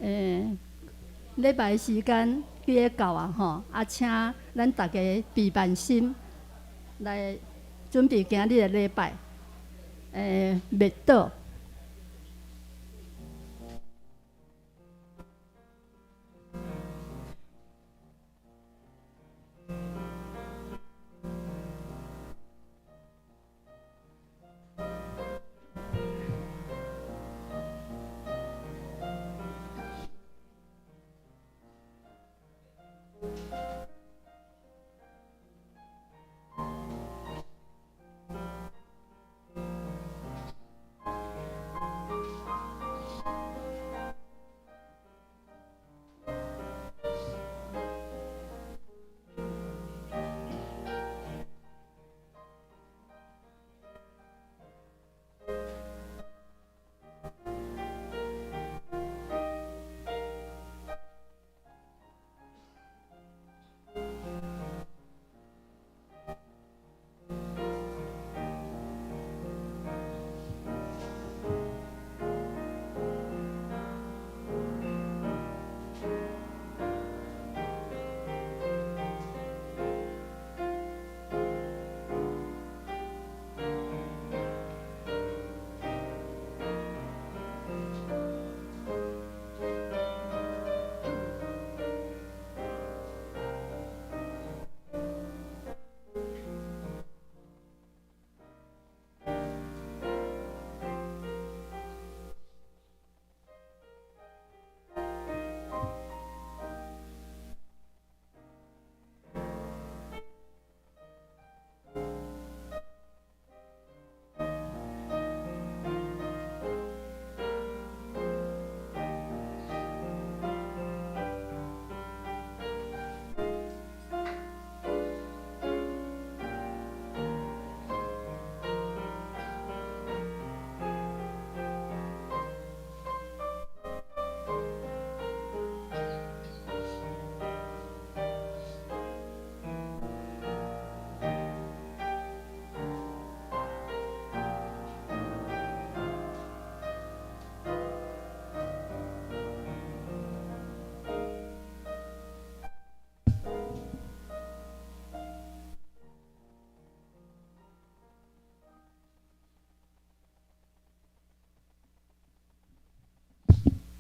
禮拜時間幾个到啊吼，啊，請咱逐家備萬心來準備今日的禮拜。默禱。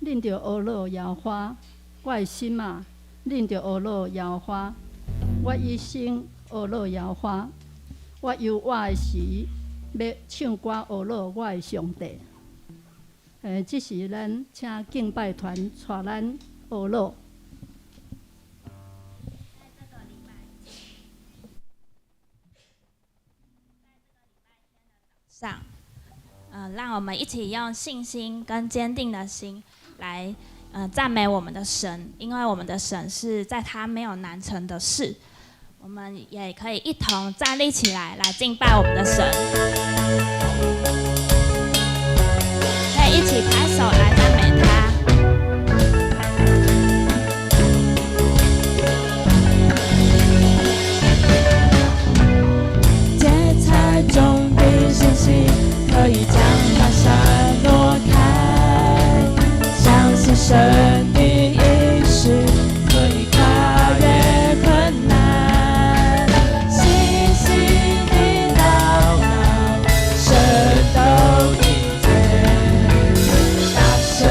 恁著呵咾耶和華，我的心啊，恁著呵咾耶和華，我一生呵咾耶和華。我猶活的時，欲唱歌呵咾我的上帝。這時咱請敬拜團帶咱呵咾。上，讓我們一起用信心跟堅定的心來，讚美我們的神，因為我們的神是在他沒有難成的事。我們也可以一同站立起來，來敬拜我們的神。可以一起拍手來讚美他。芥菜種的信心可以將大山挪開，相信神的應許可以跨越困難，信心的禱告，神都聽見，大山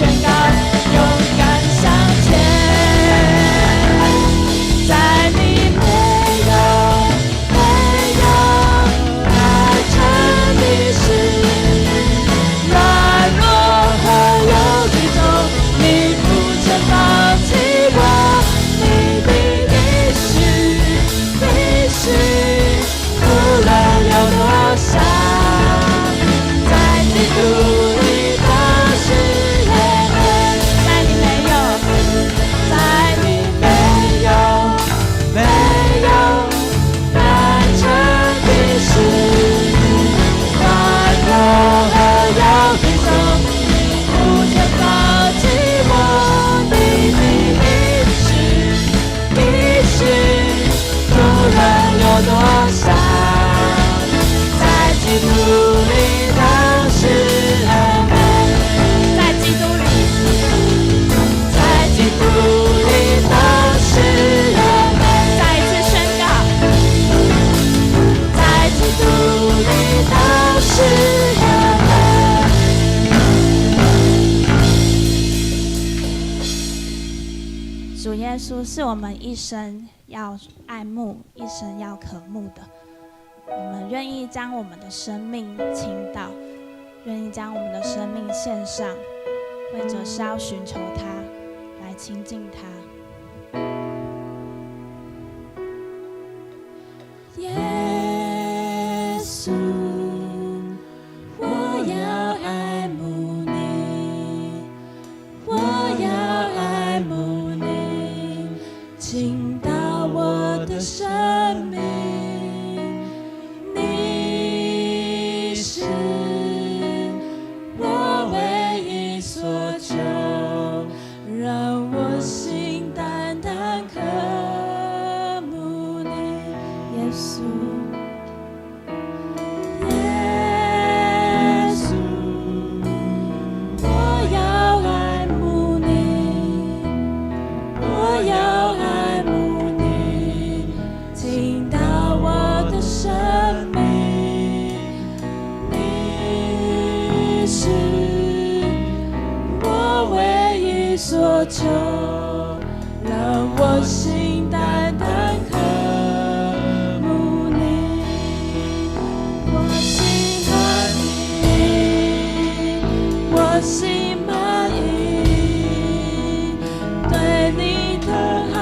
宣告，勇敢向前，在你沒有沒有難成的事，軟弱和憂懼中，你不曾放棄我，你的應許，應許無論有多少，在基督裡都是阿們。在你沒有，在你沒有沒有難成的事，軟弱和憂懼中，你不曾放棄我，你的應許，應許無論有多少，在基督裡都是阿們。在基督裡，在基督裡都是阿們。再一次宣告，在基督裡都是阿們。主耶穌是我們一生要愛慕、一生要渴慕的。我們願意將我們的生命傾倒，願意將我們的生命獻上，為着是要尋求他，來親近他。耶穌，我要愛慕你，我要愛慕你，傾倒我的生命。你是我唯一所求，讓我心單單渴慕你，耶穌，耶穌，我要愛慕你，我要愛慕你，傾倒我的生命。你是我唯一所求，讓我心單單渴慕你，我心滿意，我心滿意，對你的愛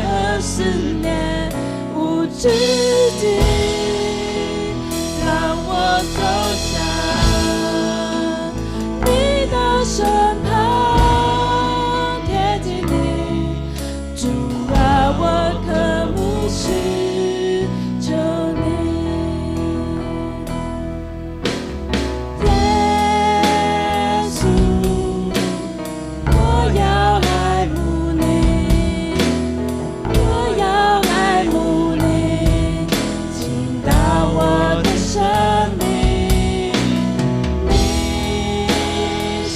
和思念無止境，讓我走向你的身旁，貼近你，主啊，我渴慕尋求你。耶穌，我要愛慕你，我要愛慕你，傾倒我的生命。你是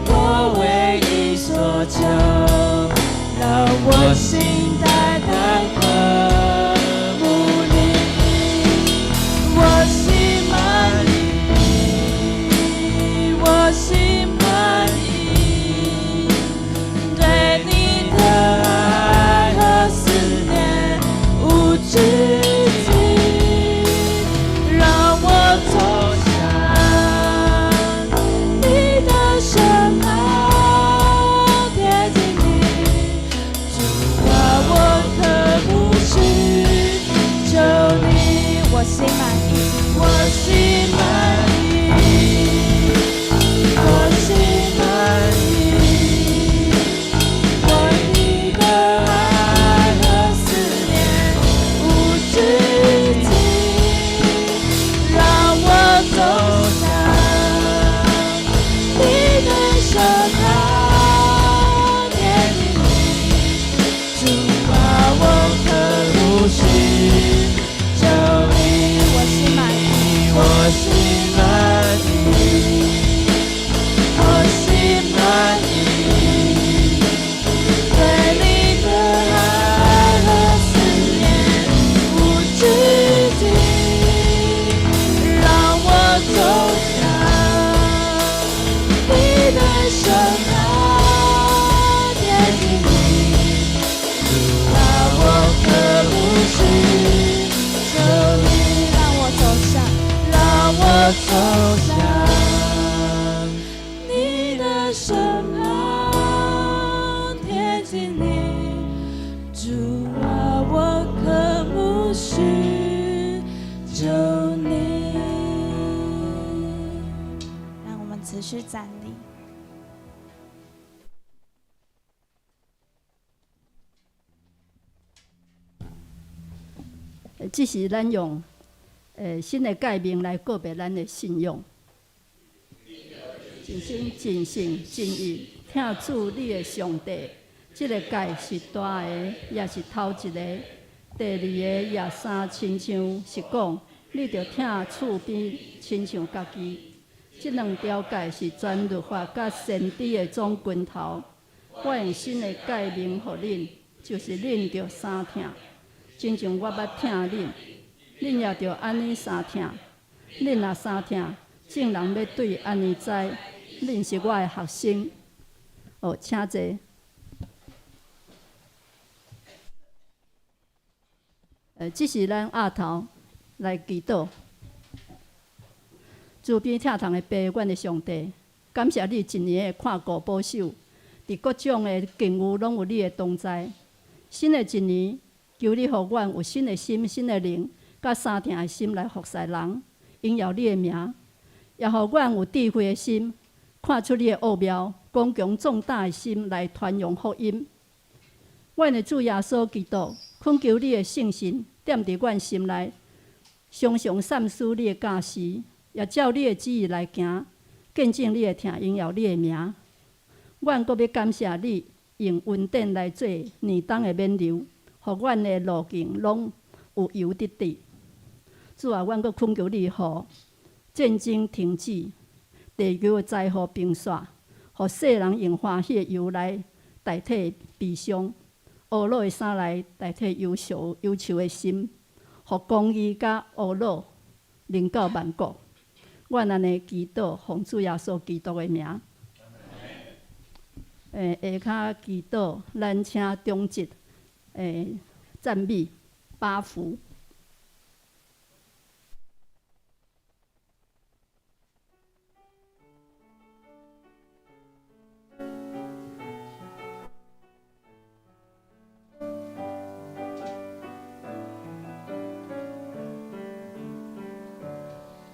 我唯一所求，讓我心單單渴慕你，我心滿意，我心滿意，對你的愛和思念無止境，讓我走向你的身旁，貼近你，主啊，我渴慕尋求你，我心滿意，我心滿意，我心滿意，對你的愛和思念無止境，讓我走向你的身旁，貼近你，主啊，我渴慕尋求你，我心滿意，我心滿意，我心滿意，對你的愛和思念無止境，讓我走向你繼續站立。這是咱用新的誡命來告白咱的信仰。盡心、盡性、盡意，疼主你的上帝。這个誡是大的，也是頭一个。第二个也相親像，是講你著疼厝邊親像家己。這兩條誡是全律法佮先知的總根頭。我用新的誡命予恁，就是恁著相疼，親像我捌疼恁，恁也著按呢相疼。恁若相疼，眾人欲對按呢知，恁是我的學生。哦，請坐。這是咱額頭來祈禱。慈悲疼痛的父，阮的上帝，感謝你一年的看顧保守，佇各種的境遇攏有你的同在。新的一年，求你予阮有新的心、新的靈，佮相疼的心來服侍人，榮耀你的名，也予阮有智慧的心，看出你的奧妙，剛強壯膽的心來傳揚福音。阮的主耶穌基督，懇求你的聖神踮佇阮心內，常常散思你的教示，也照你的旨意來行，見證你的疼，榮耀你的名。阮閣欲感謝你，用恩典來做年冬的勉勵，予阮的路徑攏有油得滴。主啊，阮閣懇求你，予戰爭停止，地球的災禍平煞，予世人用歡喜的油來代替悲傷。懊惱的衫來代替憂愁憂愁的心，予公義佮懊惱臨到萬國。阮按呢祈禱，奉主耶穌基督的名。下跤祈禱，咱請長執讚美八福。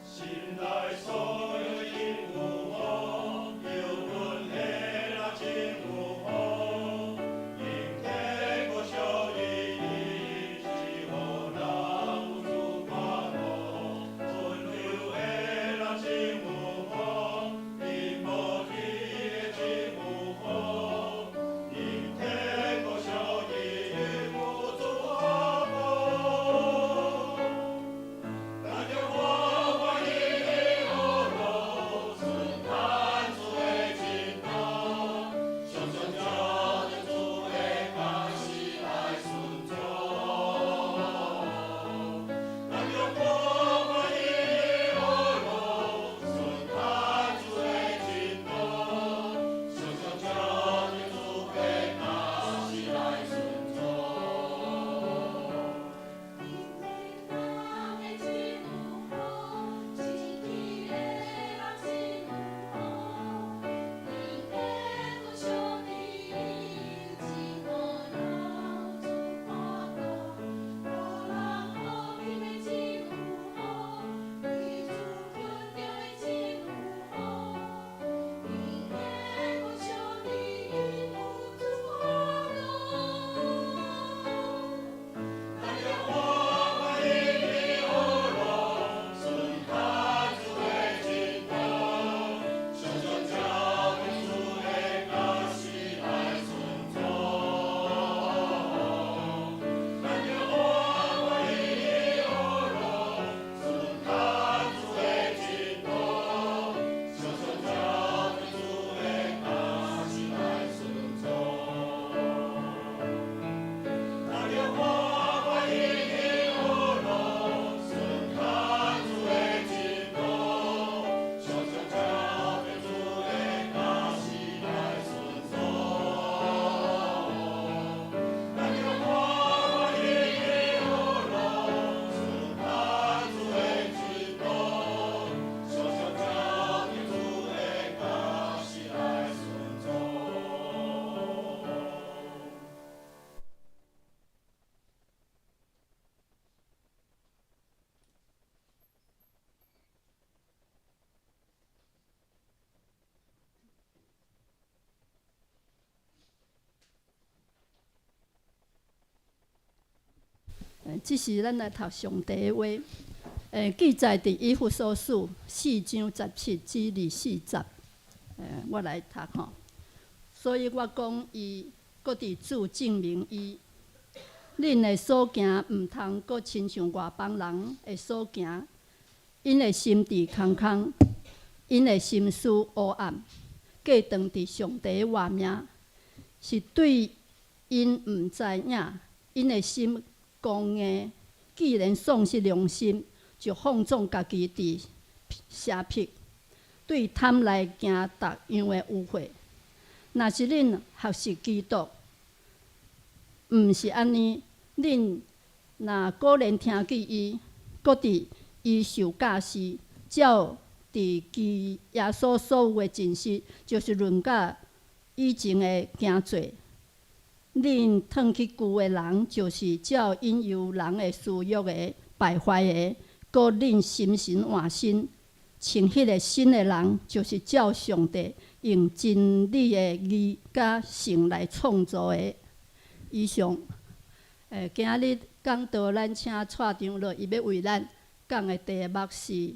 心內所有的因有福，有阮的人真有福。這是咱來讀上帝的話。記載佇以弗所書四章17至24節。我來讀吼。所以我講伊，閣佇主證明伊，恁的所行毋通閣親像外邦人的所行，𪜶的心智空空，𪜶的心思烏暗，過當佇上帝的活命，是對𪜶毋知影，𪜶的心剛硬，既然喪失良心，就放縱家己佇邪僻，對貪來行逐樣的污穢。若是恁學習基督，毋是按呢，恁若果然聽見伊，閣佇伊受教示，照佇基耶穌所有的真實，就是論甲以前的行做。恁褪去舊的人，就是照引誘人的私欲的敗壞的，閣恁心神換新，穿彼个新的人，就是照上帝用真理的義佮誠來創造的。以上，今仔日講道，咱請蔡長老，伊欲為咱講的題目是：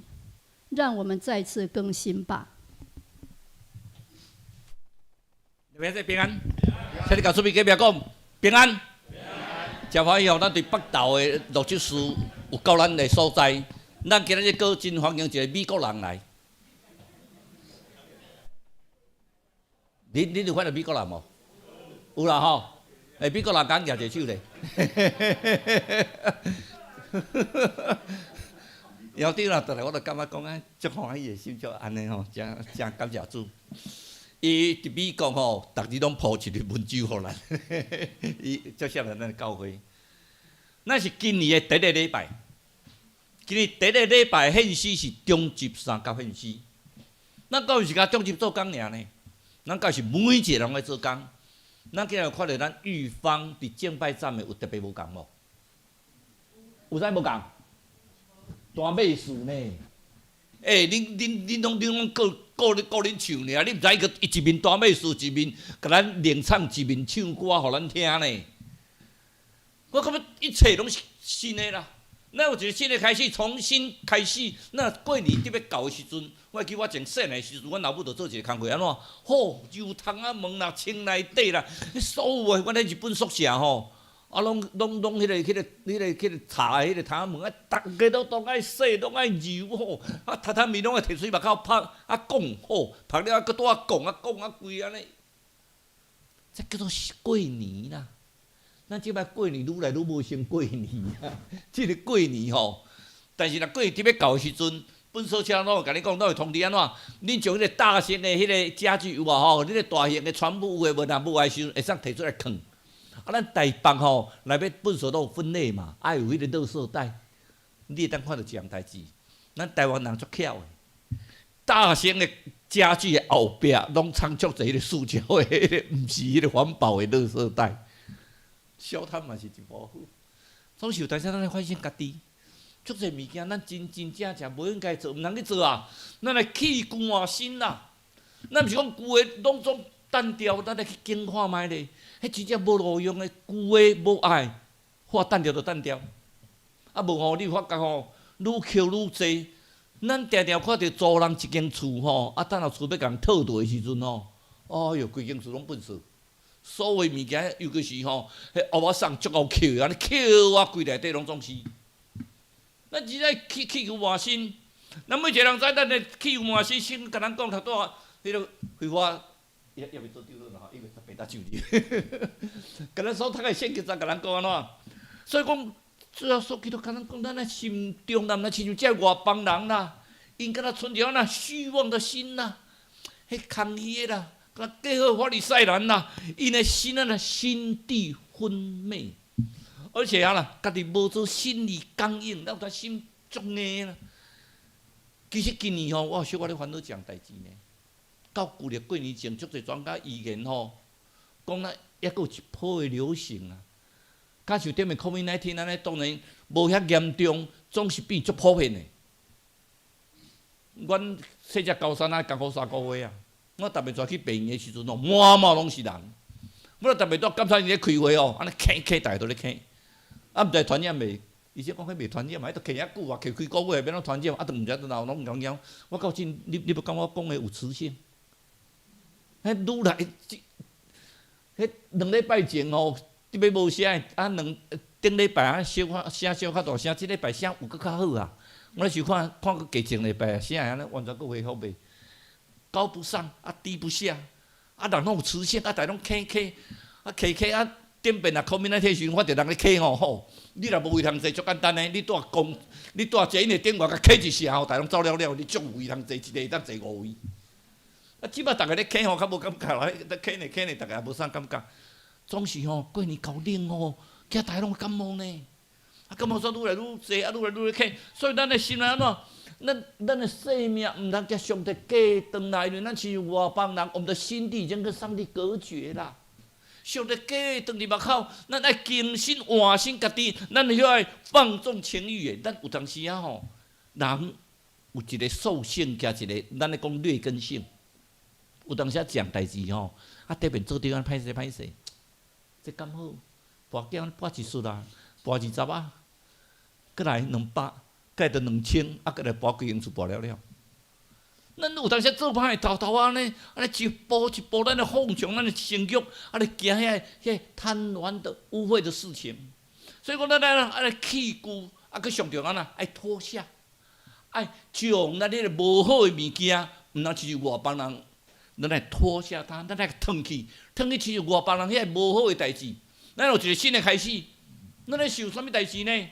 讓我們再次更新吧。平安，請你共厝邊隔壁講平安。誠歡喜哦，咱佇北投的落職事有到咱的所在。咱今日閣真歡迎一个美國人來。恁有看著美國人無？有啦吼。欸，美國人敢舉一个手咧？校長若倒來，我就感覺講啊，足歡喜的心，就按呢吼，誠誠感謝主。伊佇美國吼，逐日攏鋪一个文章予咱，伊足適合咱教會。咱是今年的第一个禮拜，今年第一个禮拜獻詩是中集三甲獻詩。咱教會是共中集做工爾呢，咱教會是每一个人來做工。咱今日有看著咱玉芳佇敬拜站的有特別無仝無？有啥無仝？大美事呢？欸，恁攏顧顧恁唱爾，你毋知伊閣伊一面大美事，一面共咱領唱，一面唱歌予咱聽呢。我感覺一切攏是新的啦。咱有一個新的開始，重新開始。那過年特別到的時陣，我會記我前細漢的時陣，阮老母就做一個工課，按怎？吼，油窗仔門啦、窗內底啦，所有的阮咧日本宿舍吼，啊，攏彼個擦的彼個窗仔門啊，逐个都愛洗，攏愛揉吼，啊，榻榻米攏愛提出去外口曝，啊，摃吼，曝了閣拄仔摃啊摃啊規按呢，這叫做過年啦。咱這擺過年愈來愈無像過年啊！這个過年吼，但是若過年特欲到的時陣，本所車攏會共你講，攏會通知按怎？恁將彼个大型的彼个家具有無吼？恁个大型的全部有的無若無愛的時陣，會使提出來囥。啊，咱台北吼內面糞埽攏有分類嘛，愛有彼个垃圾袋。你會當看著一項代誌，咱台灣人足巧的，大型的家具的後壁攏藏足濟彼個塑膠的，彼个毋是彼個環保的垃圾袋。小貪嘛是一部分，總是有當時咱來反省家己，足濟物件咱真真正正無應該做，毋通去做啊！咱來棄舊換新啦，咱毋是講舊的攏總擲掉，咱來去檢看覓咧。彼真正無路用的舊的無愛，話擲掉就擲掉。啊無吼，你有發覺吼，愈捡愈濟。咱定定看著租人一間厝吼，啊等下厝欲共套落的時陣吼，哎喲，規間厝攏糞埽。所有物件，尤其是吼，彼屋仔送足𠢕抾的，按呢抾啊，規內底攏總是。咱只愛棄舊換新，咱每一个人知咱的棄舊換新，先共咱講頭拄仔，彼个葵花也未做長老啦吼，因為十八搭上去。共咱所讀的聖經才共咱講按怎？所以講，主耶穌基督共咱講，咱的心中，咱若親像這外邦人啦，𪜶敢若存著按怎虛妄的心啦，彼空虛的啦。佮計好法利賽人啦，𪜶的心啊，心智昏昧，而且啊啦，家己無做心理剛硬，咱有當心足硬啦。其實今年吼，我有小可咧煩惱一項代誌呢。到舊曆過年前，足濟專家預言吼，講咱抑閣有一波的流行啊。假像頂面 COVID-19 按呢，當然無遐嚴重，總是變足普遍的。阮細隻高山啊，艱苦3個月啊。我逐擺帶去病院的時陣哦，滿滿攏是人。我逐擺帶監察院咧開會哦，按呢坑坑，逐个都咧坑。啊，毋知傳染袂？醫生講彼袂傳染嘛，彼都咳遐久啊，咳幾個月，欲按怎傳染？啊，都毋知倒鬧攏恙恙。我到今，你欲感覺我講的有磁性？彼愈來，彼2禮拜前吼，特別無聲，啊兩頂禮拜啊小可聲小較大聲，這禮拜聲有閣較好啊。我咧想看看閣加前禮拜聲會按呢完全閣恢復袂？高不上，啊低不下，啊人攏有磁性，啊逐家攏咳咳，啊咳咳啊。頂邊若 COVID-19 時陣，我著人咧咳吼吼，你若無位通坐，足簡單呢。你蹛公，你蹛捷運的頂外共咳一聲吼，逐家攏走了了，你足有位通坐，一個會當坐五位。啊，這擺逐家咧咳吼，較無感覺啦，咳呢咳呢，逐家也無啥感覺。總是吼，過年夠冷吼，驚逐家攏感冒呢。啊，感冒煞愈來愈濟，啊，愈來愈咧咳，所以咱的心內按怎？咱的生命毋通共上帝隔斷來，因為咱是外邦人，我們的心地已經跟上帝隔絕啦。上帝隔斷佇外口，咱愛更新換新家己，咱會曉愛放縱情慾的。咱有當時啊吼，人有一個獸性加一個，咱咧講劣根性。有當時啊，一項代誌吼，啊，對面做對按歹勢歹勢，這敢好？跋筊跋一術啊，跋20啊，閣來200，閣來就2000，啊，閣來跋規間厝跋了了。咱有當時做歹，偷偷按呢，按呢一步一步，咱咧放縱咱的情慾，啊咧行遐貪婪的污穢的事情。所以講，咱來按呢棄舊，啊，閣上重要按怎？愛脫下，愛將咱彼個無好的物件，毋通親像外邦人，咱愛脫下它，咱愛褪去，褪去親像外邦人遐無好的代誌。咱有一個新的開始，咱咧想啥物代誌呢？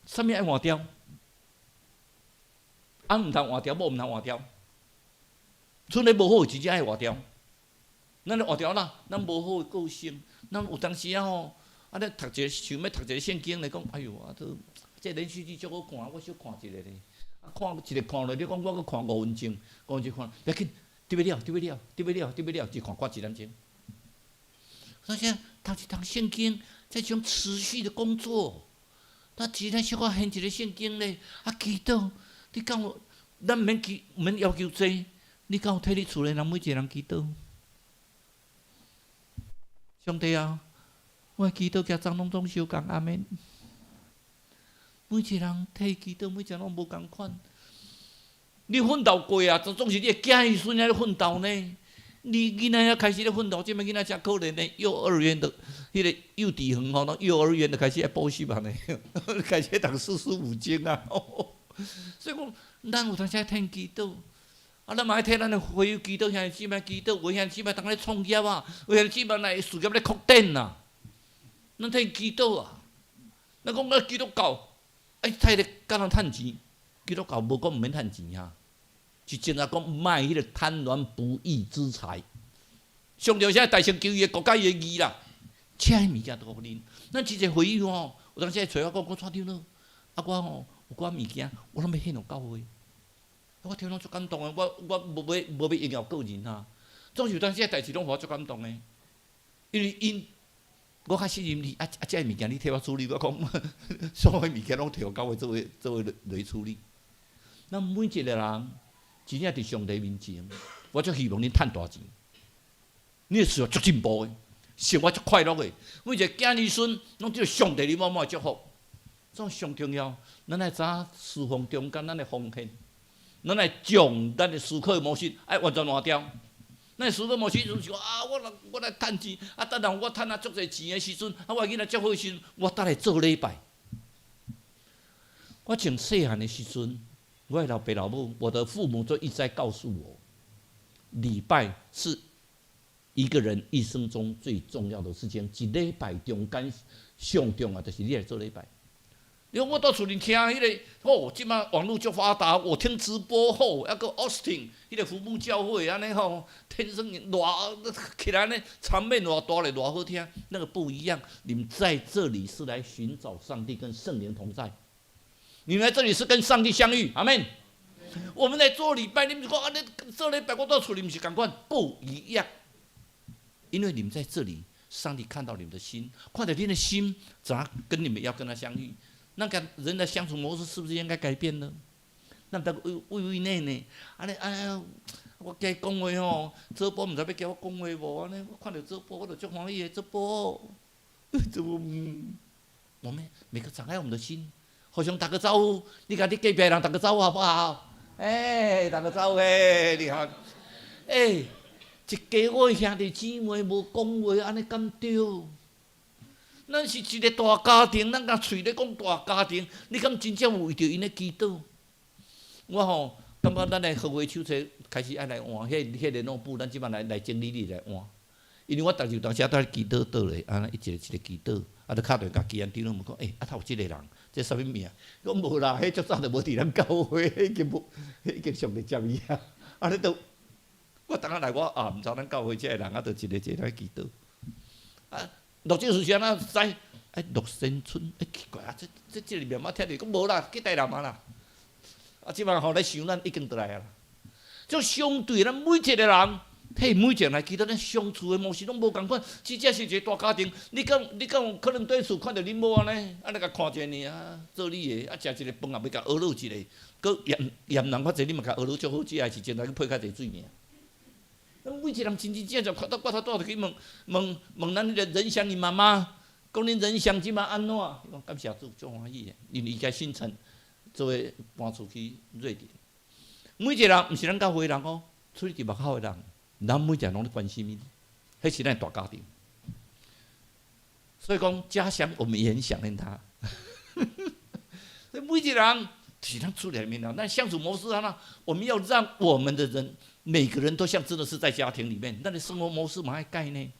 啥物愛換掉？啊，毋通換掉，某毋通換掉。賰咧無好，真正愛換掉。咱咧換掉啦，咱無好的個性，咱有當時啊吼，啊咧讀一个想欲讀一个聖經來講，哎喲啊，這連續劇足好看，我小看一下咧。啊，看一个看落，你講我閣看5分鐘，5分鐘看，欲緊，得欲了，得欲了，得欲了，得欲了，只看掛一點鐘。所以讀一讀聖經，這種持續的工作，咱只咧小可現一个聖經咧，啊，祈禱，你敢有？咱毋免祈，毋免要求濟。你敢有替你厝內人每一个人祈禱？上帝啊，我祈禱共昨攏總相仝，阿們。每一個人替祈禱，每一個人攏無仝款。你奮鬥過啊，總是你的囝兒孫仔咧奮鬥呢。你囡仔遐開始咧奮鬥，這擺囡仔誠可憐呢。幼兒園的彼個幼稚園吼，幼兒園就開始愛補習啊呢，開始讀四書五經啊。所以講，咱有當時愛替𪜶祈禱。啊，咱嘛愛替咱的會友祈禱，兄弟姊妹祈禱，有兄弟姊妹當咧創業啊，有兄弟姊妹來事業咧擴展啊，咱替𪜶祈禱啊。咱講咱基督教愛替咧佮人趁錢，基督教無講毋免趁錢啊，是淨係講莫彼個貪婪不義之財。上重要是大成就伊的國家伊的義啦，這物件都予恁。咱真濟會友吼，有當時會揣我講，講蔡長老，啊我吼有寡物件，我攏欲獻予教會。我聽攏足感動的，我無欲榮耀個人啊。總是有當時代誌攏予我足感動的，因為𪜶我較信任你，啊啊，這个物件你替我處理，我講所有物件攏提予教會做伙來處理。咱每一個人真正佇上帝面前，我足希望恁趁大錢，你的事業足進步的，生活足快樂的，每一個囝兒孫攏得上帝你滿滿的祝福。這上重要，咱愛知影侍奉中間咱的奉獻。咱愛將咱的思考的模式愛完全換掉。咱的思考模式就是講啊，我來趁錢，啊，等下我趁啊足濟錢的時陣，啊，我囡仔足好的時陣，我倒來做禮拜。我從細漢的時陣，我的老爸老母，我的父母就一直在告訴我，禮拜是一個人一生中最重要的事情。一禮拜中間上重要就是你來做禮拜。因為我蹛厝裡聽彼個，吼，這擺網路足發達，我聽直播吼，抑閣 Austin 彼個父母教會按呢吼，天生偌起來呢，場面偌大咧，偌好聽，那個不一樣。你們在這裡是來尋找上帝跟聖靈同在，你們來這裡是跟上帝相遇，阿們。我們來做禮拜，你們講啊，你做禮拜我蹛厝裡毋是仝款，不一樣。因為你們在這裡，上帝看到你們的心，看到你的心，怎跟你們要跟他相遇？那個人的相處模式是不是應該改變呢？那得畏畏畏內內，按呢哎呀，我今講話吼，祖母毋知欲共我講話無？按呢，我看著祖母我就足歡喜的，祖母，祖母嗯，我們每個敞開我們的心，互相打個招呼。你共你隔壁人打個招呼好不好？欸，打個招呼，你好。欸，一家我的兄弟姊妹無講話，按呢敢對？咱是一個大家庭，咱共喙咧講大家庭，你敢真正有為著𪜶咧祈禱？我吼感覺咱的和會手冊開始愛來換，彼個聯絡簿，咱這擺來整理你來換。因為我逐日有當時佇咧祈禱倒咧，按呢一個一個祈禱，啊，就敲電話共基安長老問講，欸，啊，頭有這個人，這啥物名？講無啦，彼足早就無佇咱教會，已經無，已經上帝接伊啊。啊，你都，我當下來我也毋知咱教會這個人，啊，就一個一個來祈禱。啊，陸正是按怎知？欸，陸新村，欸，奇怪啊，這個名捌聽著，講無啦，去台南啊啦。啊，這擺吼咧想咱已經倒來啊啦。就相對咱每一個人，替每一個人來祈禱，咱相處的模式攏無仝款。真正是一個大家庭，你敢有可能對厝看著恁某按呢，按呢共看一下爾，做你的，啊，食一个飯也袂共學落一个，閣嫌嫌人較濟，你嘛共學落足好食的時陣來去配較濟水爾。咱每一個人真真正正看到我頭拄仔就去問問問咱彼個仁祥伊媽媽，講恁仁祥這擺按怎？伊講感謝主，足歡喜的，因為伊家新城做伙搬出去瑞典。每一個人，毋是咱教會的人哦，出去佇外口的人，咱每一個人攏咧關心伊，彼是咱的大家庭。所以講，家鄉我們也很想念他。所以每一個人是咱厝內面人，咱相處模式按怎？我們要讓我們的人每個人都像真的是在家庭裡面，咱的生活模式嘛愛改呢。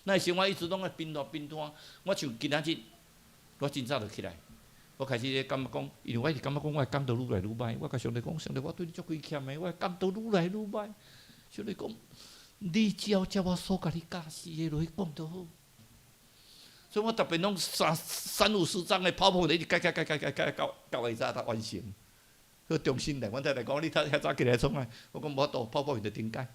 咱生活一直攏愛貧惰貧惰。我像今仔日，我真早就起來，我開始咧感覺講，因為我一直感覺講我的講道愈來愈䆀。我共上帝講，上帝，我對你足虧欠的，我的講道愈來愈䆀。上帝講，你只要照我所共你教示的落去講就好。所以我特別攏三三五十張的 PowerPoint 一直改改改改改改到到下早才完成。好重新來，阮太太講你遐早起來創啥？我講無法度，PowerPoint 就重改。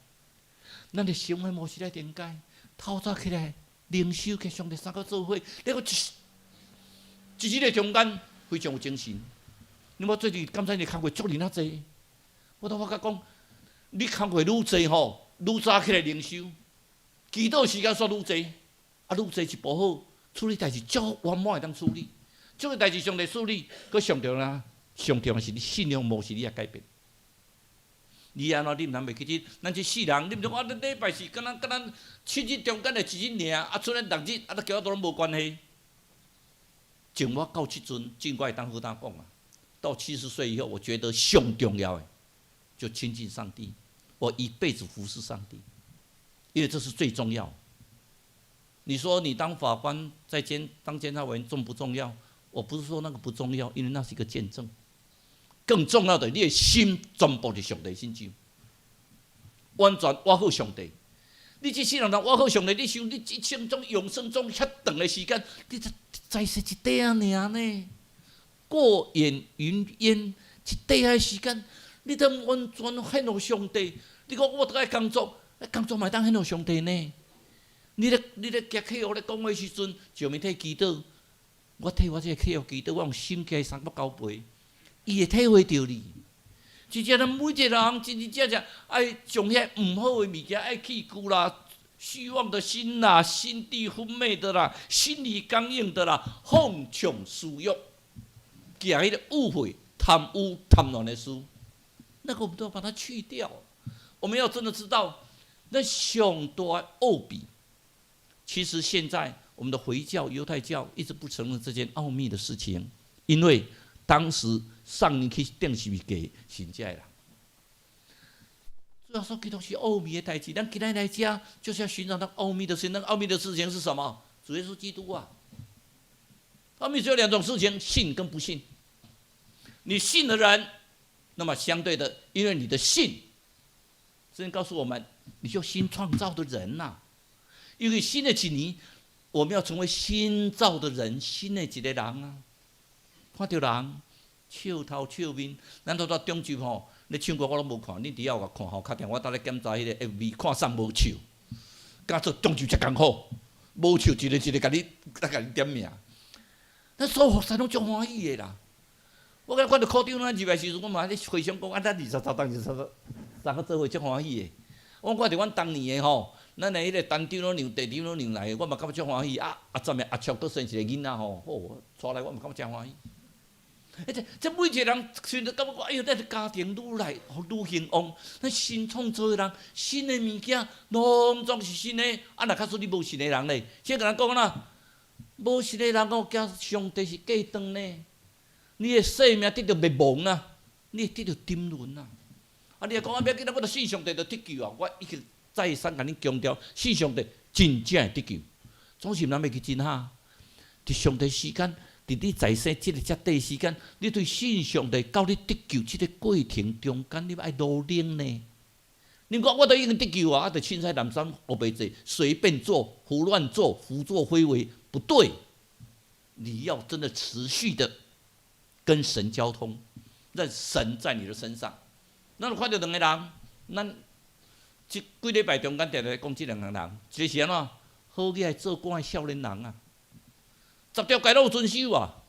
咱的生活模式愛重改，透早起來靈修跟上帝三個做伙，你講一一日的中間非常有精神。你我最近感覺你工課足爾仔濟，我都發覺講，你工課愈濟吼，愈早起來靈修，祈禱時間煞愈濟，啊愈濟一步好，處理代誌足圓滿會當處理，這個代誌上帝處理，閣上重要，上重要是你信仰模式你愛改變。你按怎你毋通袂記得？咱這世人，你毋通講啊！禮拜四敢若敢若七日中間的一日爾，啊，賰咧六日，啊，其他都攏無關係。從我到這陣，盡我會當好當講啊。到70歲以後，我覺得上重要的就親近上帝。我一輩子服侍上帝，因為這是最重要。你說你當法官在監當監察委員重不重要？我不是說那個不重要，因為那是一個見證。更重要的，你的心全部佇上帝身上，完全倚靠上帝。你這世人若倚靠上帝，你想你一生中永生中遐長的時間，你才在世一塊仔爾呢？過眼雲煙，一塊仔時間，你都完全獻予上帝。你講我都愛工作，工作嘛會當獻予上帝呢？你咧夾客戶咧講話時陣，上面替祈禱，我替我這個客戶祈禱，我用心機三百交陪。伊會體會著你。真正咱每一個人真真正正愛將遐毋好的物件愛去除啦，虛妄的心啦，心地昏昧的啦，心裡剛硬的啦，放縱私欲，行彼個誤會、貪污、貪婪的事，那個我們都要把它去掉。我們要真的知道，那上大的奧秘，其實現在我們的回教、猶太教一直不承認這件奧秘的事情，因為當時送伊去釘十字架是這个人。主要說基督是奧秘的代誌，咱今日來遮就是要尋找那奧秘的事情。那個奧秘的事情是什麼？主耶穌基督啊！奧秘只有兩種事情：信跟不信。你信的人，那麼相對的，因為你的信，聖經告訴我們，你就新創造的人吶。因為新的一年，我們要成為新造的人，新的一個人啊！看著人笑頭笑面，咱拄拄中晝吼，咧唱歌我攏無看，恁佇遐有共看吼，較定我搭咧檢查彼個 FB，看啥無笑，敢做中晝遮艱苦，無笑一個一個共你來共你點名，咱所有服侍攏足歡喜的啦。我感覺看著科長咱入來時陣，我嘛咧回想講，啊，咱23冬23三個做伙足歡喜的。我看著阮當年的吼，咱的彼个單長攏讓地長攏讓來，我嘛感覺足歡喜。啊啊，昨暝阿卓閣生一個囡仔吼，好，帶來我嘛感覺誠歡喜。欸，這每一個人雖然感覺講，哎喲，咱的家庭愈來愈興旺，咱新創造的人，新的物件，攏總是新的。啊，若假使你無信的人咧，這共人講啦，無信的人哦，驚上帝是過長呢，你的生命得著滅亡啊，你會得著沉淪啊。啊，你若講啊，欲要緊，我著信上帝就得救啊！我一直再三共你強調，信上帝真正會得救。總是毋通袂記真哈，佇上帝時間，佇你在生這个遮短時間，你對信上帝到你得救這个過程中間，你愛努力呢。你講我都已經得救啊，啊，就凊彩濫衲烏白做，隨便做、胡亂做、胡作非為，不對。你要真的持續的跟神交通，讓神在你的身上。咱有看著兩個人，咱這幾禮拜中間定定講這兩個人，一個是按怎好起來做官的少年人啊，十條誡攏有遵守啊，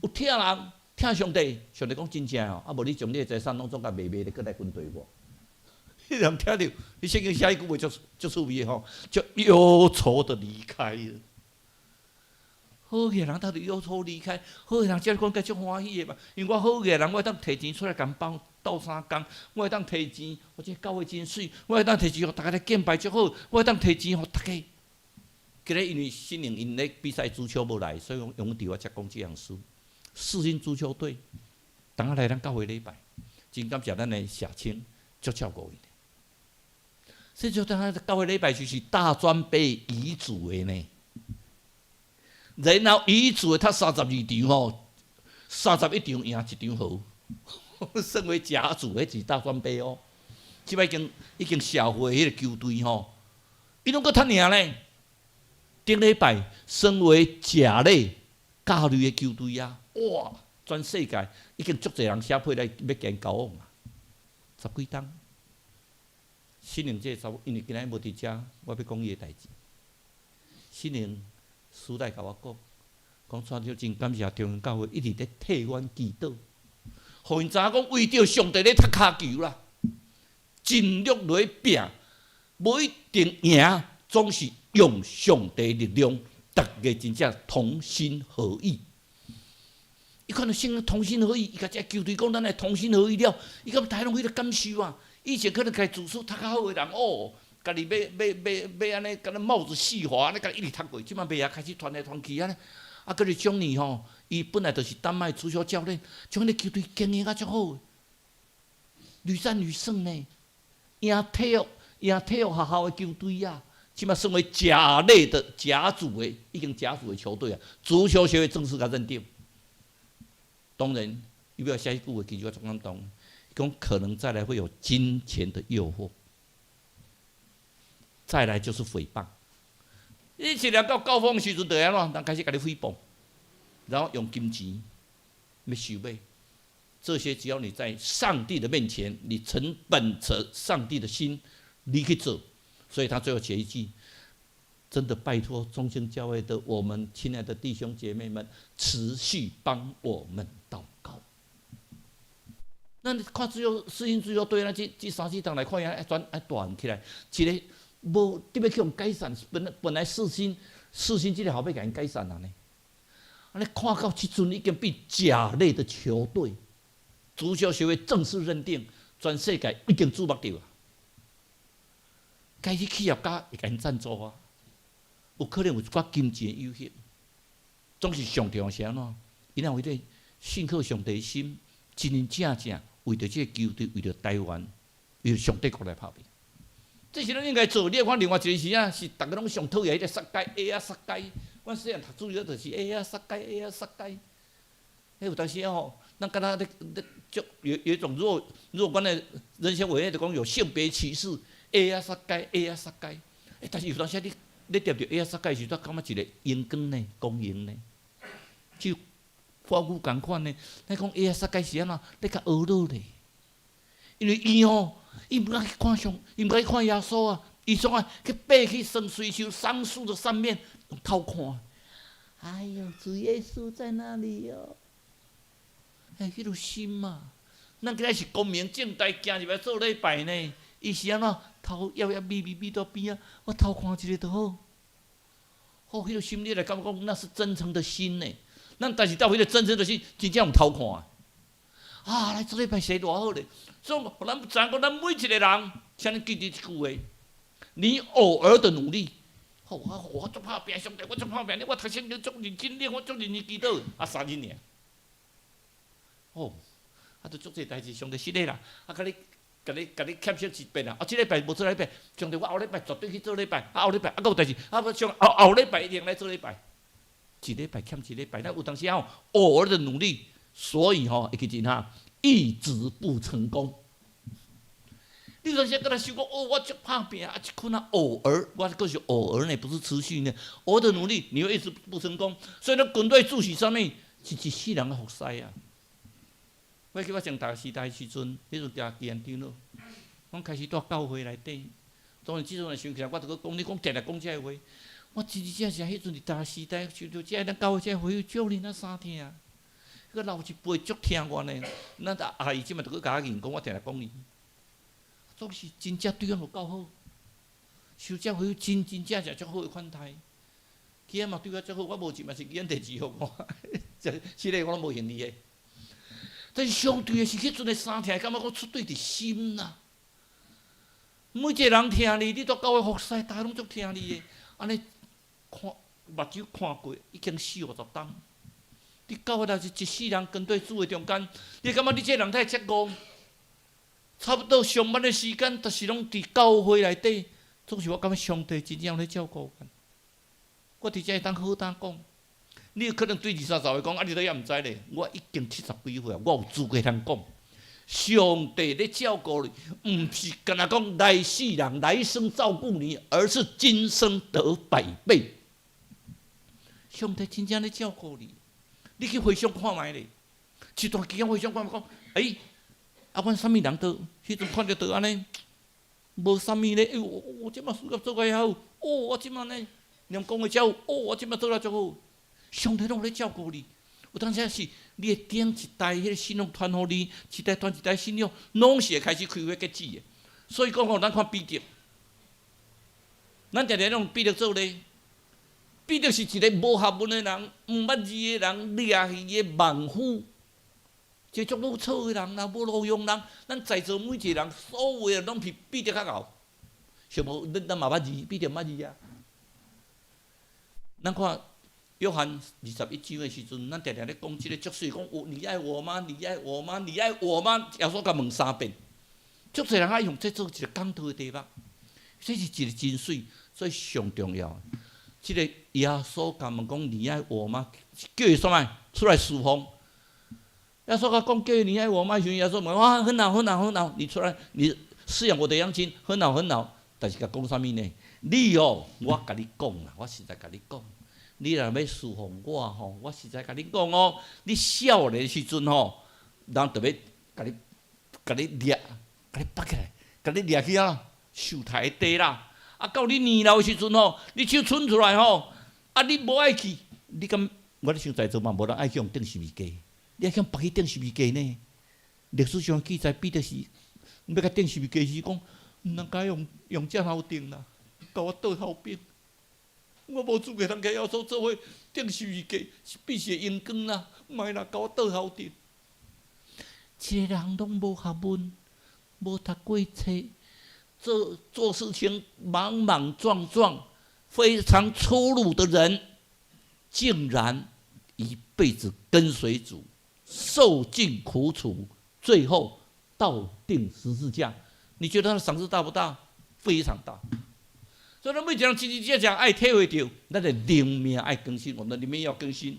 有疼人，疼上帝，上帝講真正哦，啊無你將你的財產攏總共賣賣咧，閣來跟隨我。彼人聽著，彼聖經寫彼句話足足趣味的吼，就憂愁的離開了。好額人他就憂愁離開，好額人照理講該足歡喜的嘛，因為我好額人，我會當提錢出來共幫鬥相共，我會當提錢，予這教會真媠，我會當提錢予逐家來敬拜足好，我會當提錢予逐家。今日因為新年𪜶咧比賽足球無來，所以講用佇我遮講這項事。世新足球隊，當下來咱教會禮拜，真感謝咱的社青足照顧𪜶。所以就當下教會禮拜就是大專杯乙組的呢。然後乙組的他32場吼，31場贏一場和，算為甲組，彼是大專杯哦。這擺已經社會彼個球隊吼，伊攏閣較贏咧。頂禮拜升為甲類、甲類的球隊啊，哇！全世界已經足濟人寫批來欲共𪜶交往啊，十幾冬。新寧這個查某，因為今仔日無佇遮，我欲講伊的代誌。新寧私底共我講，講蔡長真感謝中興教會一直咧替阮祈禱，予𪜶知影講為著上帝咧踢跤球啦，盡力落去拼，無一定贏，總是用上帝力量，逐家真正同心合意。伊看著聖經同心合意，伊共這球隊講，咱來同心合意了，伊感覺逐家攏彼個感受啊。以前可能家自詡讀較好的人，哦，家己欲欲欲欲按呢，敢若帽子戲法按呢，家己一直讀過，這擺袂啊，開始傳來傳去按呢。啊，閣是將年吼，伊本來就是丹麥足球教練，將彼個球隊經營啊足好，屢戰屢勝呢，贏體育學校的球隊啊，這擺算為甲類的甲組的，已經甲組的球隊啊，足球協會正式共認定。當然，伊欲寫彼句話，其實我足感動。講可能再來會有金錢的誘惑，再來就是誹謗。你一年到高峰的時陣，就會按怎？人開始共你誹謗，然後用金錢欲收買。這些只要你在上帝的面前，你曾本着上帝的心，你去做。所以他最後寫一句：真的拜託中興教會的我們親愛的弟兄姐妹們，持續幫我們禱告。咱看只有世新足球隊，咱這三四冬來看，愛轉愛彈起來，一个無特別去予解散，本來世新這个後欲共𪜶解散啊呢。按呢看到這陣已經變甲類的球隊，足球協會正式認定，全世界已經矚目著啊。開始企業家會共𪜶贊助啊，有可能有一寡金錢的誘惑，總是上重要是按怎？伊若有彼個信靠上帝的心，真真正正為著這個球隊，為著台灣，為著上帝國來拍拼。這是咱應該做。你看另外一個是啥？是逐家攏上討厭彼個殺雞，鴨仔殺雞。阮細漢讀書了就是鴨仔殺雞，鴨仔殺雞。彼有當時吼，咱敢若咧咧足有一種若干的人生委員就講有性別歧視，鴨仔殺雞，鴨仔殺雞。欸，但是有當時你掂著鴨仔殺雞時，煞感覺一個榮光呢，光榮呢，就發語仝款呢。咱講鴨仔殺雞是按怎？咧較呵咾咧，因為伊吼，伊毋敢去看上，伊毋敢去看耶穌啊！伊創啊去爬去桑葚樹桑樹的上面偷看。哎喲，主耶穌在那裡喲！欸，彼個心嘛，咱今仔是光明正大行入來做禮拜呢，伊是按怎偷掖掖覕覕覕佇邊仔，我偷看一下就好。哦，彼個心你來感覺講，那是真誠的心呢。咱但是到彼個真誠的心，真正用偷看。啊，來做禮拜生偌好咧！所以，咱知影講，咱每一個人，請你記得這句話：你偶爾的努力，好，我足拍拚，上帝，我足拍拚，我讀聖經足認真練，我足認真祈禱，啊，3日爾。哦，啊，都足濟代誌，上帝失禮啦，啊，共你欠息一遍啦，啊，這禮拜無做禮拜，上帝，我後禮拜絕對去做禮拜，啊，後禮拜啊，閣有代誌，啊，我上後後禮拜一定來做禮拜，一禮拜欠一禮拜，咱有當時吼偶爾的努力，所以吼會記得哈，一直不成功。你有時閣來想講，哦，我足拍拚啊，這款啊偶爾，我閣是偶爾呢，不是持續呢。偶爾的努力，你會一直不成功。所以，咱跟隨主是啥物？是一世人的服侍啊！我記我上大學時代時陣，彼陣行基安長老，阮開始蹛教會內底。當然，這陣想起來，我著閣講，你講定定講這个話，我真真正正彼陣佇大學時代，想著這咱教會這會友少年仔衫疼，彼個老一輩足疼我呢。咱阿姨這馬著閣共我認講，我定定講伊。總是真正對阮有夠好，受這會友真真正正足好的款待。基安嘛對我足好，我無錢嘛是基安提錢予我，這這個我攏無嫌伊的。但是相對的是，彼陣的衫疼，感覺講出對佇心啦。每一個人疼你，你蹛教會服侍，大家攏足疼你的。按呢看目睭看過，已經四五十冬。你教會若是一世人跟對主的中間，你感覺你這個人太這戇？差不多上班的時間，就是攏佇教會內底，總是我感覺上帝真正咧照顧阮。我佇遮會當好膽講，你有可能對二三十歲講，啊，你都猶毋知咧。我已經70幾歲啊，我有資格通講。上帝咧照顧你，毋是干焦講來世人來生照顧你，而是今生得百倍。上帝真正咧照顧你，你去回想看覓咧，這段期間回想看覓講，欸，啊，阮啥物人都彼陣看著都按呢，無啥物咧。哎喲，我這馬事業做較好，哦，我這馬呢，連講話遮有，哦，我這馬做了足好。上帝攏有咧照顧你，有當時是你的頂一代彼个信仰傳予你，一代傳一代信仰，攏是會開始開花結籽的。所以講吼，咱看彼得，咱定定用彼得做例。彼得是一個無學問的人，毋捌字的人，掠魚的網夫。一個足魯草的人啦，無路用人。咱在座每一個人，所有的人攏比彼得較𠢕。想無？咱嘛捌字，彼得毋捌字啊。咱看約翰21章的時陣，咱定定咧講這個足媠，講我你愛我嗎？你愛我嗎？你愛我嗎？耶穌共問三遍。足濟人愛用這做一個講道的題目，這是一個真媠，所以上重要的。這個耶穌共問講你愛我嗎？叫伊創啥？出來侍奉。耶穌共講叫伊你愛我嗎？時陣耶穌問哇很好很好很好，你出來，你飼養我的羊群，很好很好。但是共講啥物呢？你哦，我共你講啦，我實在共你講，你若欲侍奉我吼，我實在共你講哦，你少年時陣吼，人就欲共你掠，共你縛起來，共你掠去啊，受刣地啦。啊，到你年老的時陣吼，你手伸出來吼，啊，你無愛去，你敢？我咧想在座嘛，無人愛去予釘十字架，你愛去予縛去釘十字架呢？歷史上記載，彼得是欲共釘十字架時講，毋通共用用這頭釘啦，共我倒頭爿。我無資格通共耶穌做伙釘十字架，是必死的榮光啦，莫啦，共我倒頭釘。一個人攏無學問，無讀過冊。做做事情莽莽撞撞，非常粗魯的人，竟然一輩子跟隨主，受盡苦楚，最後倒釘十字架。你覺得他的賞賜大不大？非常大。所以，咱每一個人真真正正愛體會著，咱的靈命愛更新，我們的靈命要更新。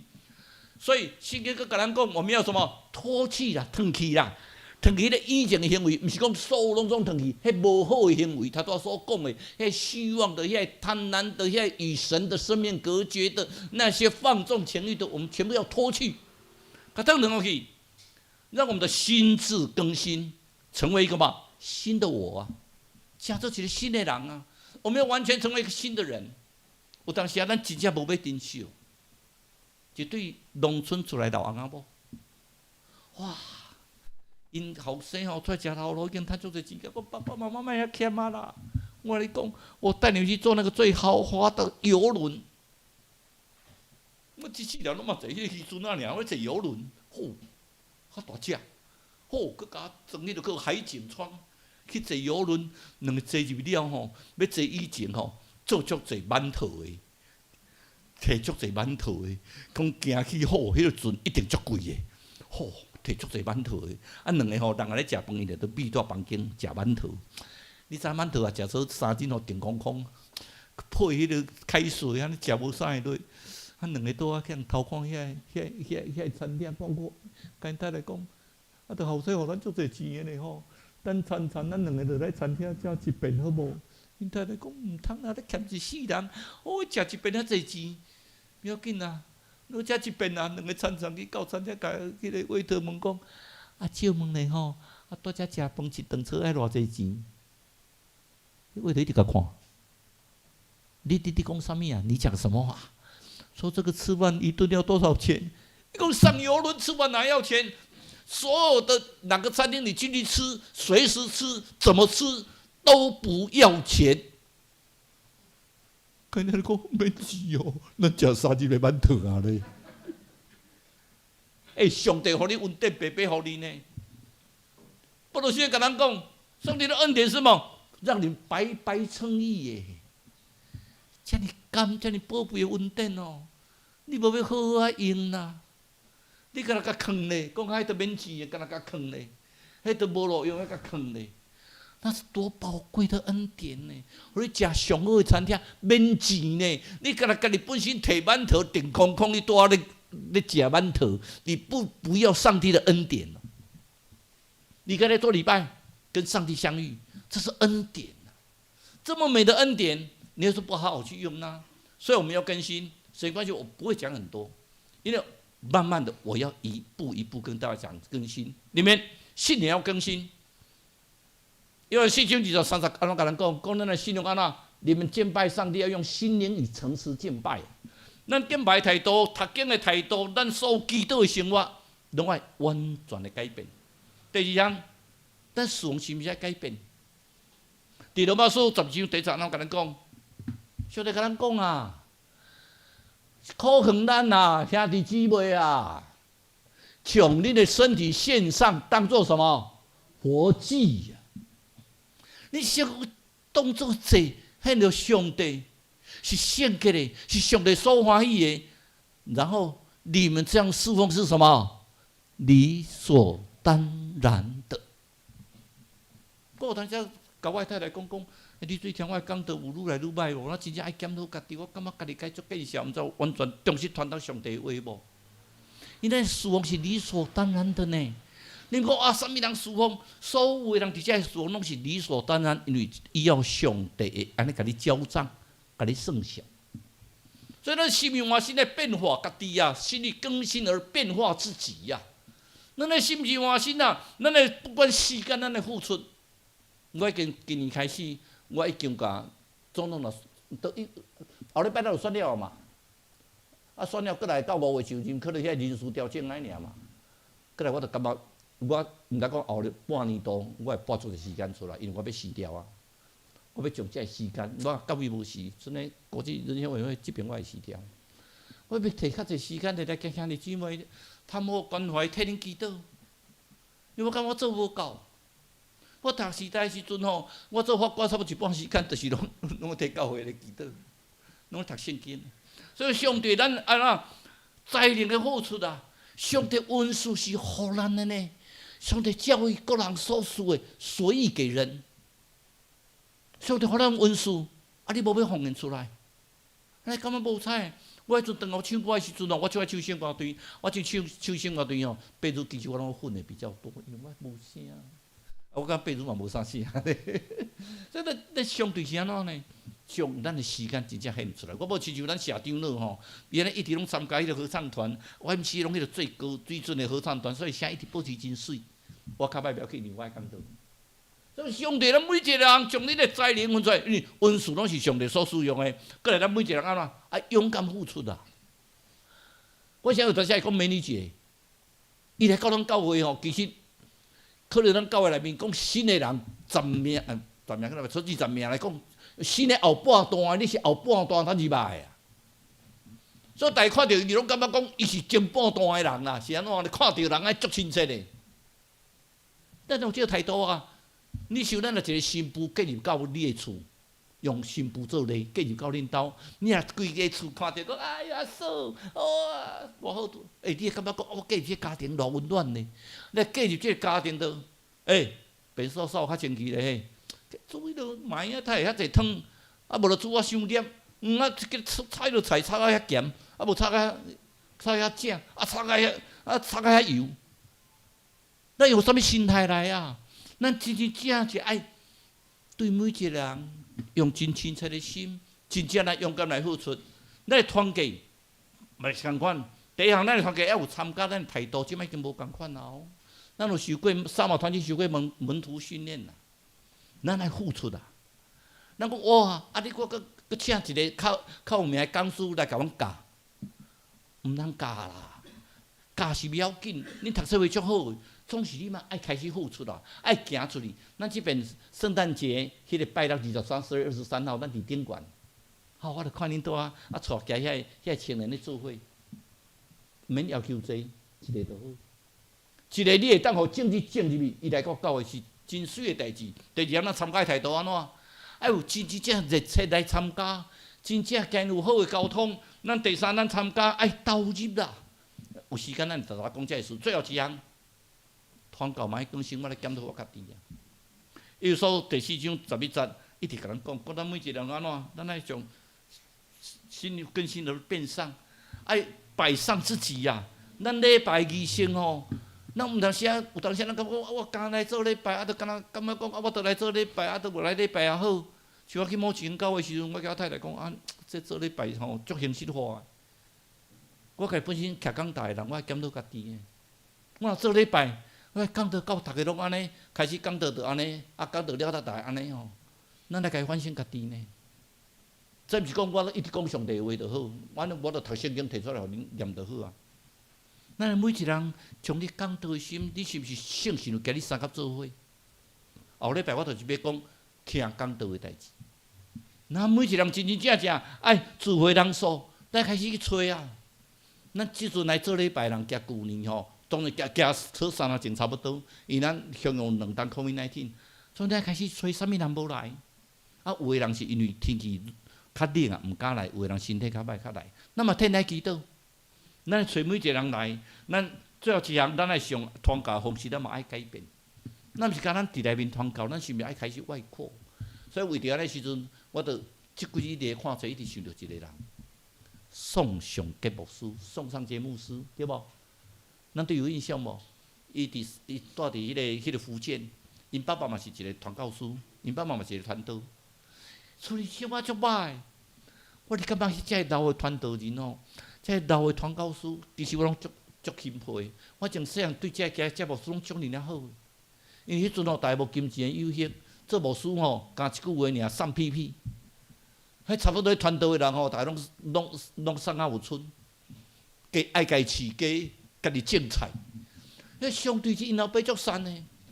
所以，聖經閣共咱講，我們要什麼？脫去啦，脫去啦。脫去彼個以前的行為，毋是講所有攏總脫去，彼無好的行為，他拄所講的，彼虛妄的、彼貪婪的、彼與神的生命隔絕的那些放縱情慾的，我們全部要脫去，共脫落去，讓我們的心智更新，成為一個嘛新的我啊，成做一個新的人啊，我們要完全成為一個新的人。有當時啊，咱真正無欲珍惜，就對農村出來老翁仔某，哇！ 𪜶後生吼出來食頭路已經趁足濟錢，講爸爸媽媽莫遐儉啊啦！我共你講，我帶你們去坐那個最豪華的遊輪。我這世人攏嘛坐彼個漁船仔爾，我坐遊輪，吼，較大隻，吼，閣共裝彼個叫海景窗，去坐遊輪，兩个坐入去了吼，欲坐以前吼，做足濟饅頭的，提足濟饅頭的，講行去好，彼個船一定足貴的，吼，提足濟饅頭的，啊，兩个吼人咧食飯，伊就佇秘蹛房間食饅頭。你知饅頭啊，食做三斤吼，定空空，配彼個開水，按呢食無啥會落。啊，兩个拄仔去予人偷看遐遐遐遐餐廳，講我，共𪜶太太講，啊，著後生予咱足濟錢的呢吼，咱餐餐咱兩个落來餐廳食一遍好無？𪜶太太講毋通啊，你欠一世人，哦，食一遍遐濟錢，不要緊啊，你食一遍啊，兩个餐餐去到餐廳，共彼个 waiter 問講，啊，借問咧吼，啊，佇遮食飯一頓菜愛偌濟錢？waiter 一直共看，你你你講啥物啊？你講什麼話？說這個吃飯一頓要多少錢？你講上遊輪吃飯哪要錢？所有的哪個餐廳你進去吃，隨時吃，怎麼吃都不要錢。跟你講免錢哦，咱食三日的饅頭啊咧。欸，上帝予你恩典白白予你呢。保羅現在共咱講，上帝的恩典是什麼？讓你白白稱義耶！遮爾甘，遮爾寶貝的恩典哦，你無欲好好仔用啦？你敢若共囥咧，講彼都免錢的，敢若共囥咧，彼都無路用，抑共囥咧。那是多寶貴的恩典呢！予你食上好的餐廳，免錢呢。你敢若家己本身提饅頭，定空空，你拄仔咧咧食饅頭，你不要上帝的恩典。你剛才做禮拜，跟上帝相遇，這是恩典。這麼美的恩典，你要是不好好去用呢？所以我們要更新。時間關係，我不會講很多，因為慢慢的我要一步一步跟大家講更新。裡面信念要更新，因為四章20、30，按怎共人講？講咱的信仰按怎？你們敬拜上帝要用心靈與誠實敬拜。咱敬拜態度、讀經的態度、咱所有祈禱的生活，攏愛完全的改變。第二項，咱事奉是毋是愛改變？佇羅馬書12章第1節，按怎共咱講？上帝共咱講啊，苦勸咱啊，兄弟姊妹啊，將恁的身體獻上，當做什麼活祭啊？你先當做祭獻予上帝，是聖潔的，是上帝所歡喜的。然後你們這樣侍奉是什麼？理所當然的。我有當時共我太太講講，你對聽我講道有愈來愈歹無？我真正愛檢討家己，我感覺家己該足見笑，毋知完全忠實傳達上帝的話無？因為侍奉是理所當然的呢。你講啊，啥物人侍奉？所有的人佇遮侍奉攏是理所當然，因為伊要上帝會按呢共你繳帳，共你算數。所以咱心意換新來變化家己啊，心意更新而變化自己呀。咱的心意換新啊，咱的不管時間，咱的付出，我已經今年開始，我已經共總統若都一後禮拜咱就選了嘛。啊，選了閣來到5月就任，可能遐人事調整按呢爾嘛。閣來我就感覺，我毋知講後日半年度，我會撥出一個時間出來，因為我欲辭掉啊。我欲將這个時間，我到尾無辭，賑呢國際人權委員會這邊我會辭掉。我欲提較濟時間來共兄弟姊妹探訪關懷，替恁祈禱。因為我感覺我做無夠。我讀時代時陣吼，我做法官差不多一半時間，就是攏攏替教會來祈禱，攏讀聖經。所以上帝咱按怎才能的付出啊？上帝恩賜是予咱的呢。上帝照伊各人所賜的，隨意給人。上帝予咱恩賜，啊，你無欲奉獻出來，你感覺無彩？我彼陣當我唱歌的時陣哦，我最愛唱聖歌隊，我唱唱唱聖歌隊吼，白日其實我攏訓的比較多，因為我無聲。我感覺白日嘛無啥聲，所以咱咱相對是按怎呢？將咱的時間真正獻出來。我無親像咱社長老吼，伊按呢一直攏參加彼个合唱團，我毋是攏彼个最高水準的合唱團，所以聲一直保持真媠。我較歹袂要緊，因為我愛講道。所以上帝，咱每一個人將你的才能分出來，因為恩賜攏是上帝所使用的。閣來，咱每一個人按怎愛勇敢付出啊！我想有當時會講美女姐，伊來到咱教會吼，其實可能咱教會內面講新的人十名，十名可能出20名來講，新的後半段，你是後半段才入來啊。所以大家看著伊攏感覺講，伊是前半段的人啦，是按怎？你看著人愛足親切的，咱有這個態度啊！你想咱若一個新婦嫁入到你的厝，用新婦做禮嫁入到恁兜，你若規家厝看著講，哎呀嫂，哦，偌好拄，欸，你會感覺講，我嫁入這個家庭偌溫暖呢？你嫁入這個家庭都，欸，便所掃較清氣咧嘿，煮彼落嘛會太遐濟湯，啊無就煮啊傷黏，啊，這個炒彼落菜炒甲遐鹹，啊無炒遐正，啊炒甲遐油，咱用啥物心態來啊？咱真真正正愛對每一個人用真親切的心，真正來勇敢來付出。咱的團契嘛是仝款，第一項咱的團契愛有參加咱的態度，這擺已經無仝款啊！咱有受過三馬團契受過門徒訓練啦，咱愛付出啊！咱講哇，啊你閣請一個較有名的講師來共阮教，毋通教啦，教是袂要緊，恁讀冊會足好，總是你嘛愛開始付出啦，愛行出去。咱這邊聖誕節彼個拜六23，12月23號，咱佇頂懸，好，我就看恁拄仔啊，帶徛遐青年咧做伙，毋免要求濟，一個就好。一個你會當予政治種入去，伊來到教會是真媠的代誌。第二項，咱參加態度按怎？愛有真真正熱切來參加，真正兼有好的溝通。咱第三，咱參加愛投入啦。有時間咱就來講這个事。最後一項，傳教嘛愛更新，我來檢討我家己啊。以弗所第四章11節，一直共咱講，講咱每一個人按怎，咱愛將心更新而變上，愛擺上自己呀。咱禮拜儀式吼，咱有當時啊，有當時咱感覺我敢來做禮拜，啊，就敢若感覺講啊，我都來做禮拜，啊，都無來禮拜也好。像我去某一間教會時陣，我共我太太講啊，這做禮拜吼足形式化的。我家己本身徛講台的人，我愛檢討家己的。我若做禮拜，我講道到逐家攏按呢，開始講道就按呢，啊講道了，逐家按呢吼，咱來家己反省家己呢。這毋是講我一直講上帝的話就好，我就讀聖經提出來予恁念就好啊。咱每一人將你講道的心，你是毋是聖神有共你相佮做伙？後禮拜我就是欲講聽講道的代誌。咱每一人真真正正愛聚會人數，咱開始去揣啊。咱這陣來做禮拜人，加舊年吼，當然加加3年前差不多，因為咱形容兩冬 COVID-19，所以咱開始揣啥物人無來。啊，有的人是因為天氣較冷啊，毋敢來；有的人身體較歹，較來。咱嘛替來祈禱，咱揣每一個人來。咱最後一項，咱愛上傳教方式，咱嘛愛改變。咱毋是干咱佇內面傳教，咱是毋是愛開始外擴？所以為著按呢時陣，我著這幾日咧看冊，一直想著一個人，宋尚節牧師，宋尚節牧師，對無？咱對有印象無？伊住佇彼個福建，𪜶爸爸嘛是一個傳教師，𪜶爸爸嘛是一個傳道，處理生活足歹。我就感覺彼這老的傳道人吼，這老的傳教師，其實我攏足足欽佩。我從細漢對這牧師攏足爾好，因為彼陣吼，大家無金錢的誘惑，做牧師吼，干一句話爾，送屁屁。彼差不多傳道的人吼，大家攏送較有賰，家愛家飼雞，家己種菜。彼相對是𪜶老爸足善的，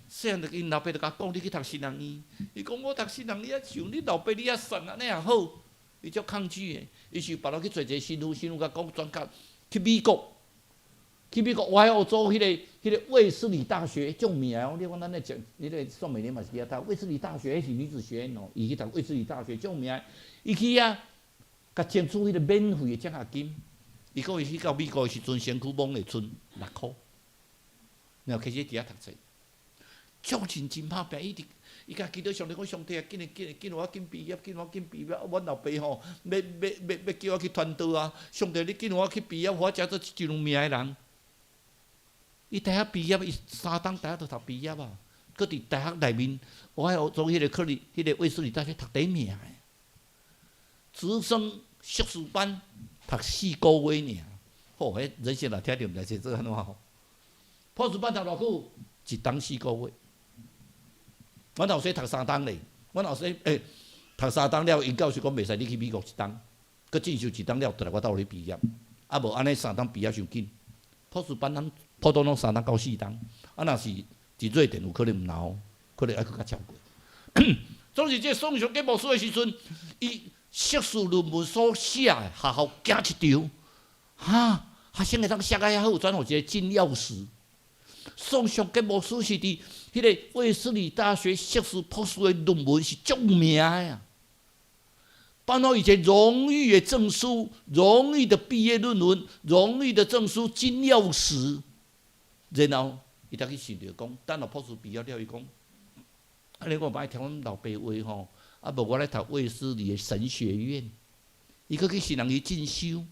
細漢就𪜶老爸就共講：你去讀神學院。伊講我讀神學院，像你老爸你遐善按呢也好，伊足抗拒的。伊是別路去揣一个神父，神父共講轉教去美國，去美國我喺澳洲彼個衛斯理大學足名哦。你講咱咧講，你咧宋美齡嘛是去遐讀衛斯理大學，彼是女子學院哦。伊去讀衛斯理大學足名，伊去遐共爭取彼個免費的獎學金。伊講伊去到美國的時陣，身軀摸會賰6箍，然後開始佇遐讀冊，足認真拍拚，伊直伊共祈禱上帝講上帝啊，緊來緊來緊予我緊畢業，緊予我緊畢業。阮老爸吼，欲叫我去傳道啊！上帝，你緊予我去畢業，予我成做真有名的人。伊大學畢業，伊三冬大學就讀畢業啊！閣佇大學內面，我還做彼個科里，彼個衛斯理大學讀第一名的，直升碩士班讀4個月爾。吼，彼人生若聽著毋知說做按怎吼。博士班讀偌久？一冬4個月。阮老師讀三冬咧，阮老師讀三冬了，𪜶教授講袂使你去美國一冬，閣進修一冬了，就來我兜咧畢業。啊無按呢三冬畢業傷緊。博士班咱普通攏三冬到四冬，啊若是伫瑞典有可能毋若，可能愛閣較超過。總是這個宋尚節牧師的時陣，伊碩士論文所寫的學校驚一場，哈，學生會當寫甲遐好，轉予一個金鑰匙。宋尚節牧師是佇彼個衛斯理大學碩士、博士的論文是足有名的啊。頒予伊一個榮譽的證書、榮譽的畢業論文、榮譽的證書、金鑰匙。然後伊才去想著講，等予博士畢業了，伊講，按呢我嘛愛聽阮老爸話吼，啊無我來讀衛斯理的神學院，伊閣去神人院進修。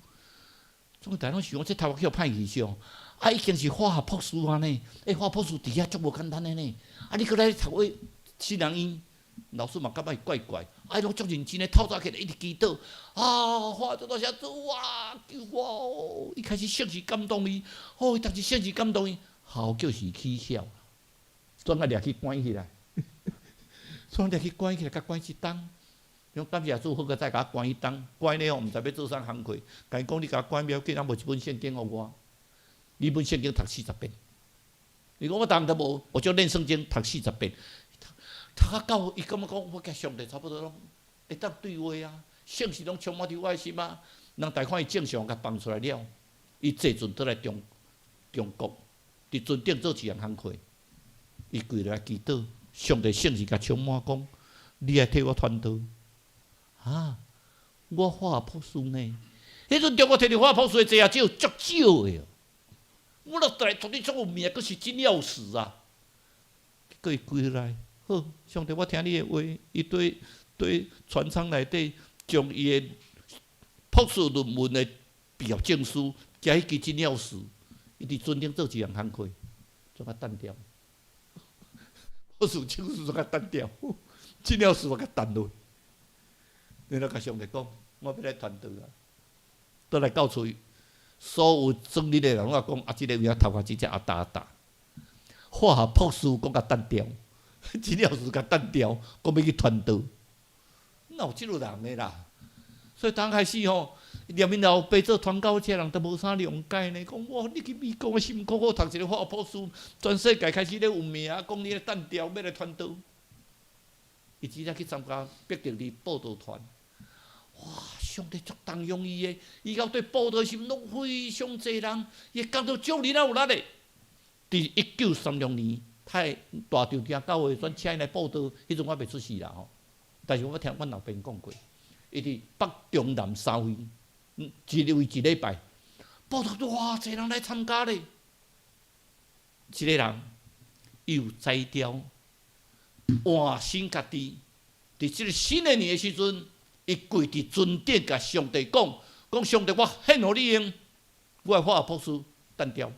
總是大家攏想講，這頭殼去予歹去上，啊已經是化學博士啊呢，欸化學博士佇遐足無簡單的呢，啊你閣來讀衛神人院，老師嘛感覺伊怪怪，啊伊攏足認真的，透早起來一直祈禱，啊發做大聲主啊救我哦！伊開始聖靈感動伊，哦伊逐日聖靈感動伊，校就是取消，轉甲掠去關起來，轉掠去關起來，共關一冬。講感謝主，好閣再共我關一冬，關了毋知欲做啥工課。共伊講你共我關袂要緊，啊無一本聖經予我，你本聖經讀40遍。伊講我逐項都無，我就練聖經讀四十遍。讀較到，伊感覺講我共上帝差不多攏會當對話啊，聖靈攏充滿佇我的心啊。人大看伊正常，共放出來了，伊坐船倒來中中國，佇船頂做一項工課，伊跪落來祈禱，上帝聖靈共充滿講，你愛替我傳道。啊！我化學博士呢？彼陣中國摕著化學博士的濟也少，足少的。我若來讀你足有名，閣是金鑰匙啊！結果伊跪落來，好，上帝，我聽你的話。伊對對船艙內底將伊的博士論文的畢業證書加彼支金鑰匙，伊佇船頂做一項工課，怎啊擲掉？博士證書怎啊擲掉？金鑰匙我共擲落。然後共上帝講，我欲來傳道啊！倒來到厝，所有庄裡的人攏講，啊，這个有影頭殼真正阿達阿達，化學博士閣共擲掉，金鑰匙共擲掉，閣欲去傳道，哪有這種人的啦？所以剛開始吼，連𪜶老爸做傳教士人都無啥諒解呢。講哇，你去美國辛苦苦讀一個化學博士，全世界開始咧有名，講你咧擲掉，欲來傳道。伊只才去參加伯特利佈道團。哇！上帝足動用伊的，伊到對佈道時陣攏非常濟人，伊講道足爾仔有力的。佇1936年，他的大長町教會選請伊來佈道，彼陣我未出世啦吼。但是我聽阮老爸講過，伊佇北中南三位，一位一禮拜，佈道偌濟人來參加咧。一个人伊有才調，換新家己，佇這个新的年的時陣。伊跪佇船頂，共上帝講：講上帝，我獻予你用，我的化學博士擲掉，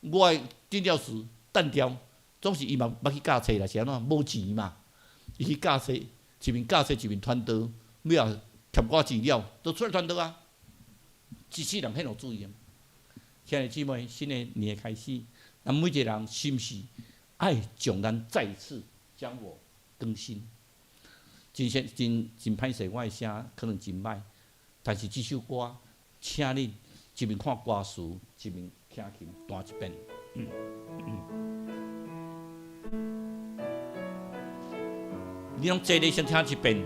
我的金鑰匙擲掉，總是伊嘛捌去教冊啦，是按怎？無錢嘛，伊去教冊，一面教冊一面傳道，尾後添寡錢了，就出來傳道啊。一世人獻予主用。兄弟姊妹，新的年的開始，咱每一个人是毋是愛將咱再次將我更新？真真真真歹勢，我的聲可能真歹，但是這首歌，請恁一面看歌詞，一面聽琴彈一遍。你攏坐咧先聽一遍。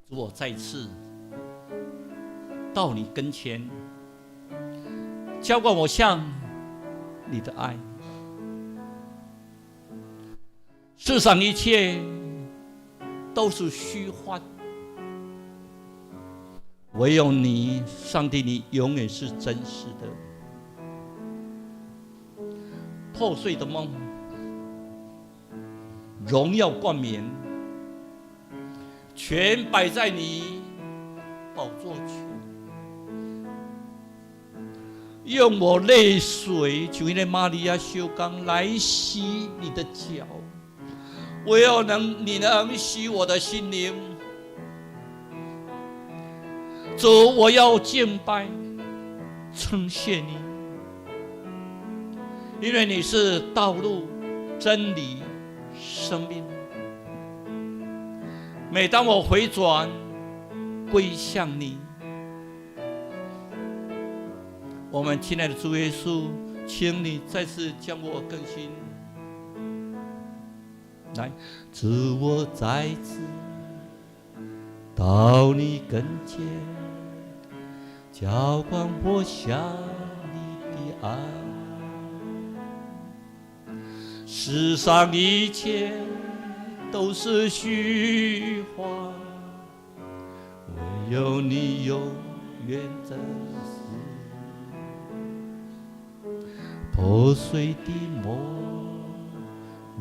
主，我再次到你跟前，澆灌我向你的愛，世上一切都是虛幻，唯有你，上帝，你永遠是真實的。破碎的夢，榮耀冠冕，全擺在你寶座前。用我淚水，像彼个瑪利亞小剛來洗你的腳，我要能你能洗我的心靈。主，我要敬拜、稱謝你，因為你是道路、真理、生命。每當我回轉歸向你，我們親愛的主耶穌，請你再次將我更新。來，主我再次到你跟前，澆灌我想你的愛。世上一切都是虛幻，唯有你永遠真實。破碎的夢，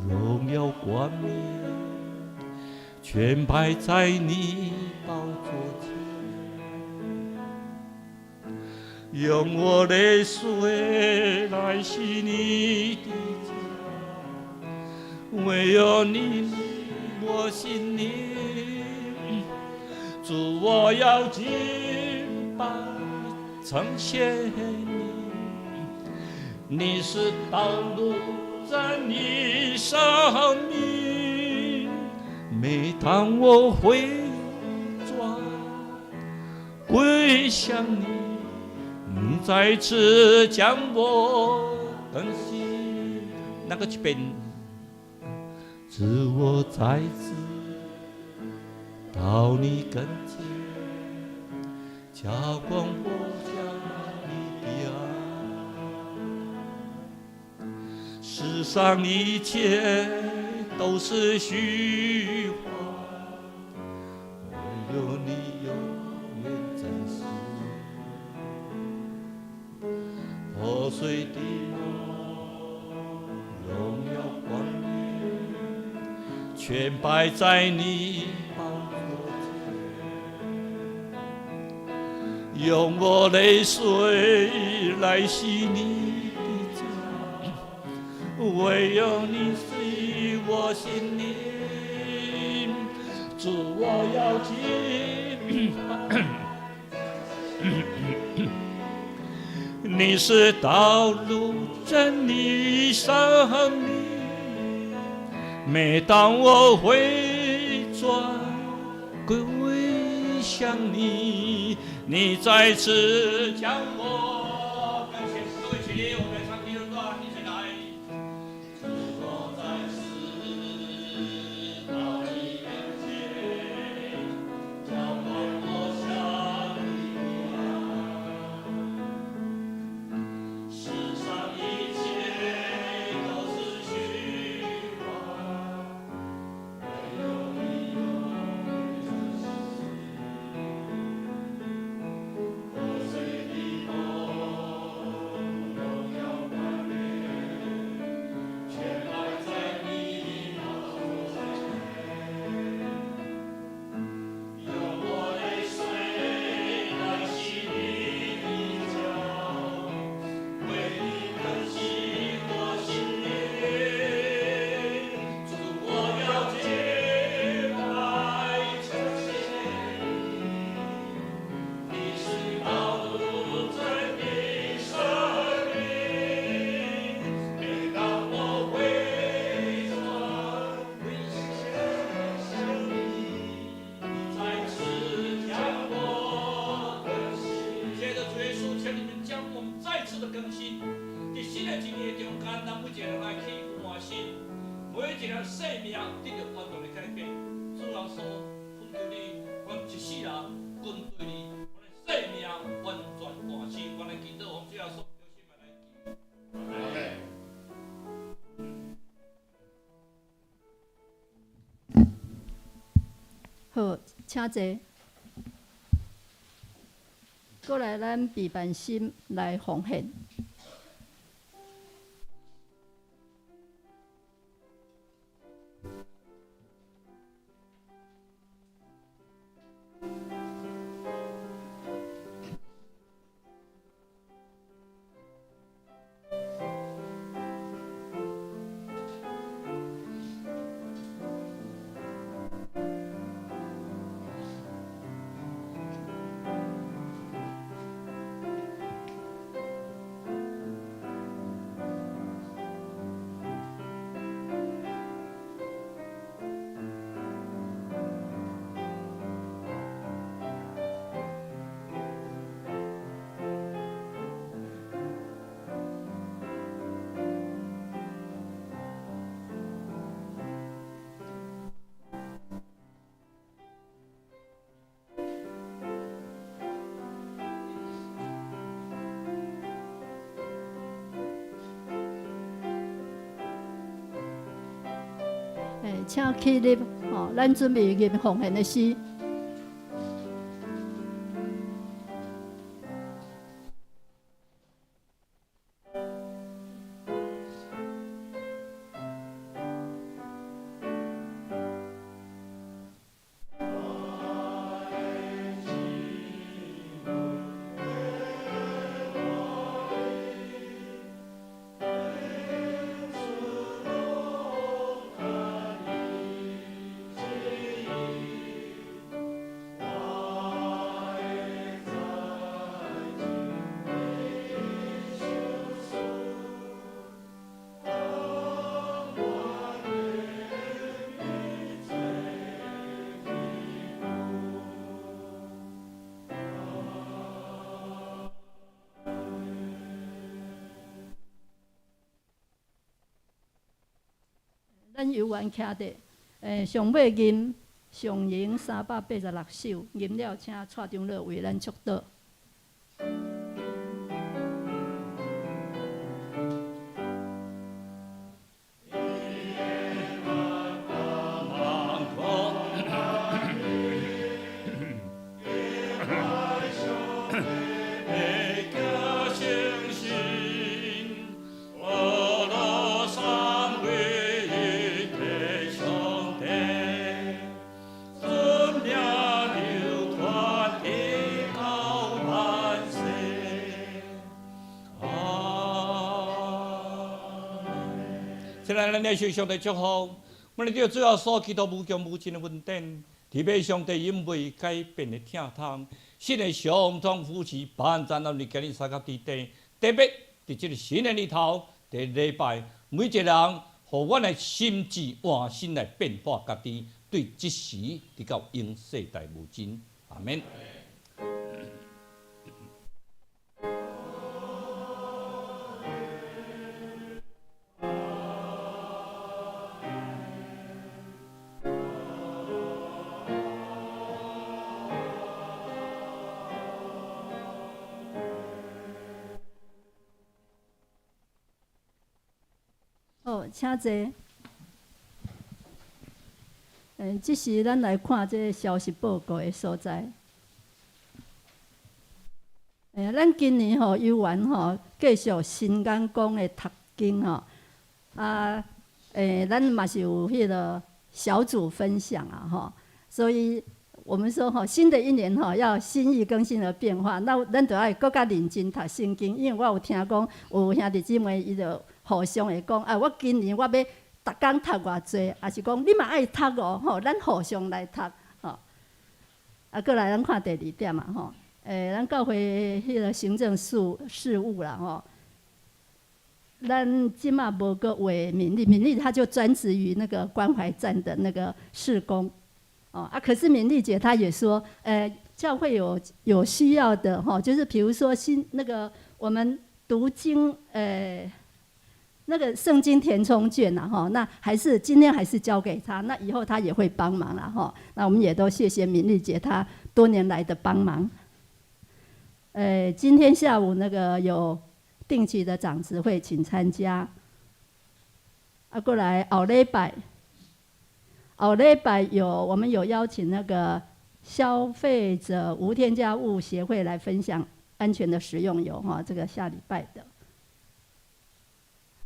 榮耀冠冕，全擺在你寶座前，用我淚水來洗你的腳，唯有你我心靈，主我要敬拜呈獻你，你是道路真理生命。每當我回轉歸向你，你再次將我更新。那個一遍，主我再次到你跟前，澆灌我想你的愛。世上一切都是虛幻，唯有你永遠真實。破碎的夢，榮耀冠冕，全擺在你寶座前，用我淚水來洗你的腳，唯有你是我心靈，主我要敬拜。你是道路真理生命，每當我回轉歸向你，你再次將我更新。各位起立，我們來唱第二段，一起來。主我再次到你面前，澆灌我想你的愛。世上一切都是虛幻，唯有你永遠真實。破碎的夢，榮耀冠冕，全擺在你寶座前，用我淚水來洗你的腳，為你更新我心靈。主我要敬拜呈獻你，你是道路真理生命。每當我回轉歸向你，你再次將我更新。親愛的主耶穌，求你們將我們再次的更新。佇新的一年中間，咱每一個人來去換新，每一個人生命得著完全的改變。主耶穌，懇求你，阮一世人跟隨你，阮的生命完全換新。阮來祈禱，奉主耶穌基督聖名來祈。好，請坐。過來，咱備辦心來奉獻。請起立，吼，咱準備吟奉獻的詩。咱猶原徛佇，上尾吟上吟386首，吟了請蔡長老為咱祝禱。咱來受上帝祝福，我們著主耶穌基督無窮無盡的恩典，特別上帝永未改變的疼痛，新的相當扶持，幫助咱們今日三甲佇地，特別佇這個新年裡頭，佇禮拜，每一個人，予阮的心志換新來變化家己，對這時直到永世代無盡，阿們。好，請坐。這時咱來看這個消息報告的所在。咱今年吼猶原吼繼續新眼光的讀經吼，啊，咱嘛是有彼個小組分享啊吼，所以我們說吼，新的一年吼要心意更新而變化，那咱就愛閣較認真讀聖經，因為我有聽講有兄弟姊妹伊就互相會講啊，我今年我欲逐工讀偌濟，抑是講你嘛愛讀哦吼，咱互相來讀吼。啊，閣來咱看第二點嘛吼，咱教會彼個行政事務啦吼，咱這馬無閣委敏麗，敏麗她就專職於那個關懷站的那個事工，哦啊，可是敏麗姐她也說，教會有需要的吼，就是比如說新那個我們讀經，那個聖經填充卷呐，吼，那還是今天還是交給他，那以後他也會幫忙啦，吼。那我們也都謝謝敏麗姐她多年來的幫忙。今天下午那個有定期的長執會，請參加。啊，過來後禮拜，後禮拜有我們有邀請那個消費者無添加物協會來分享安全的食用油，哈，這個下禮拜的。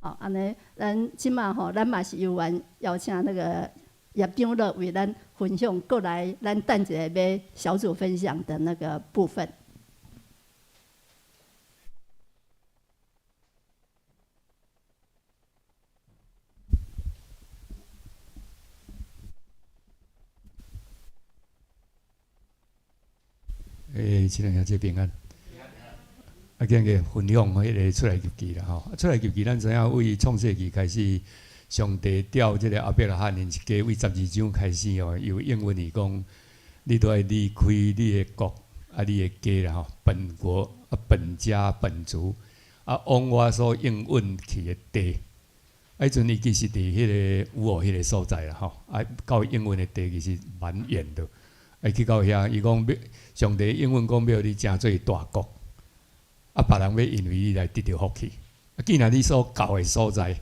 好，按呢，咱這馬吼，咱嘛是猶原邀請那個葉長老為咱分享，過來咱等一下欲小組分享的那個部分。親愛兄弟平安。啊，今日分享彼个出埃及記啦吼，出埃及記咱知影為創世記開始，上帝調這个亞伯拉罕𪜶一家為12章開始吼，有應允伊講，你都愛離開你的國啊，你的家啦吼，本國啊，本家本族啊，往我所應允去的地。啊，彼陣伊其實佇彼个烏俄彼个所在啦吼，啊，到應允的地其實蠻遠的。啊，去到遐，伊講欲上帝應允講欲予你成做大國。啊，別人欲因為你來得著福氣。啊，既然你所到的所在，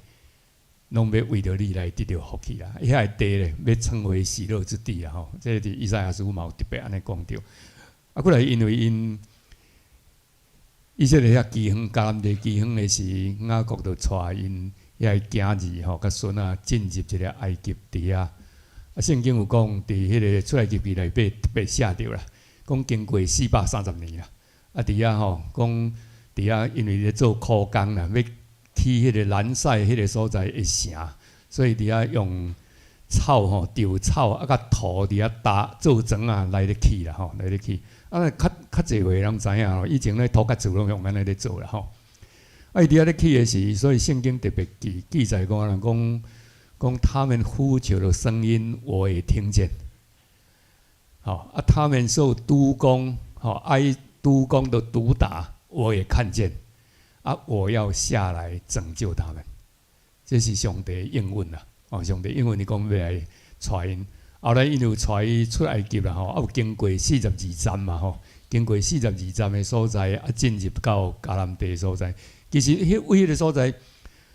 攏欲為著你來得著福氣啦。遐个地咧，欲稱為喜樂之地啦吼。這佇以賽亞書嘛有特別按呢講著。啊，過來因為𪜶以色列遐饑荒，迦南地饑荒的時，雅各就帶𪜶遐个囝兒吼，佮孫仔進入這个埃及佇遐。啊，聖經有講，佇彼个出埃及記內底特別寫著啦，講經過430年啦。啊，佇遐吼，講佇遐因為咧做苦工啦，欲起彼个蘭塞彼个所在的城，所以佇遐用草吼，稻草啊，佮土佇遐搭做磚仔來咧起啦吼，來咧起。啊，較較濟歲人知影吼，以前咧土埆厝攏用按呢咧做啦吼。啊，伊佇遐咧起的時，所以聖經特別記記載講啦，講講他們呼求的聲音，我也聽見。吼啊，他們受督工，吼挨督工的毒打，我也看見。啊，我要下來拯救他們。這是上帝應允啦。哦，上帝應允伊講欲來帶𪜶。後來𪜶有帶伊出埃及啦吼，啊有經過四十二站嘛吼，經過四十二站的所在，啊進入到迦南地所在。其實彼位彼个所在，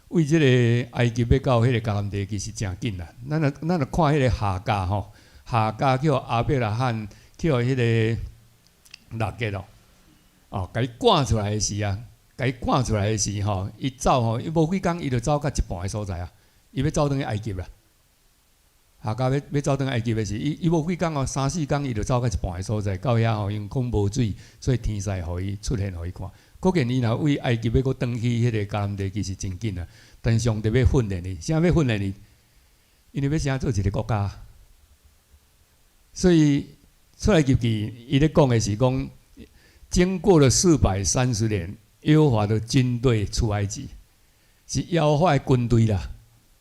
為這个埃及欲到彼个迦南地，其實誠緊啦。咱若看彼个夏甲吼，夏甲去予亞伯拉罕去予彼个辣結咯，哦，共伊趕出來的時啊，共伊趕出來的時吼，伊走吼，伊無幾工，伊就走到一半的所在啊，伊欲走轉去埃及啦。夏甲欲欲走轉埃及的時，伊伊無幾工哦，三四工伊就走到一半的所在，到遐吼，因講無水，所以天使予伊出現予伊看。可見伊若為埃及欲閣轉去彼個迦南地，其實真緊啊。但是上帝欲訓練伊，啥欲訓練伊？因為欲成做一个國家。所以出埃及記，伊咧講的是講，經過了430年，耶和華的軍隊出埃及，是耶和華的軍隊啦。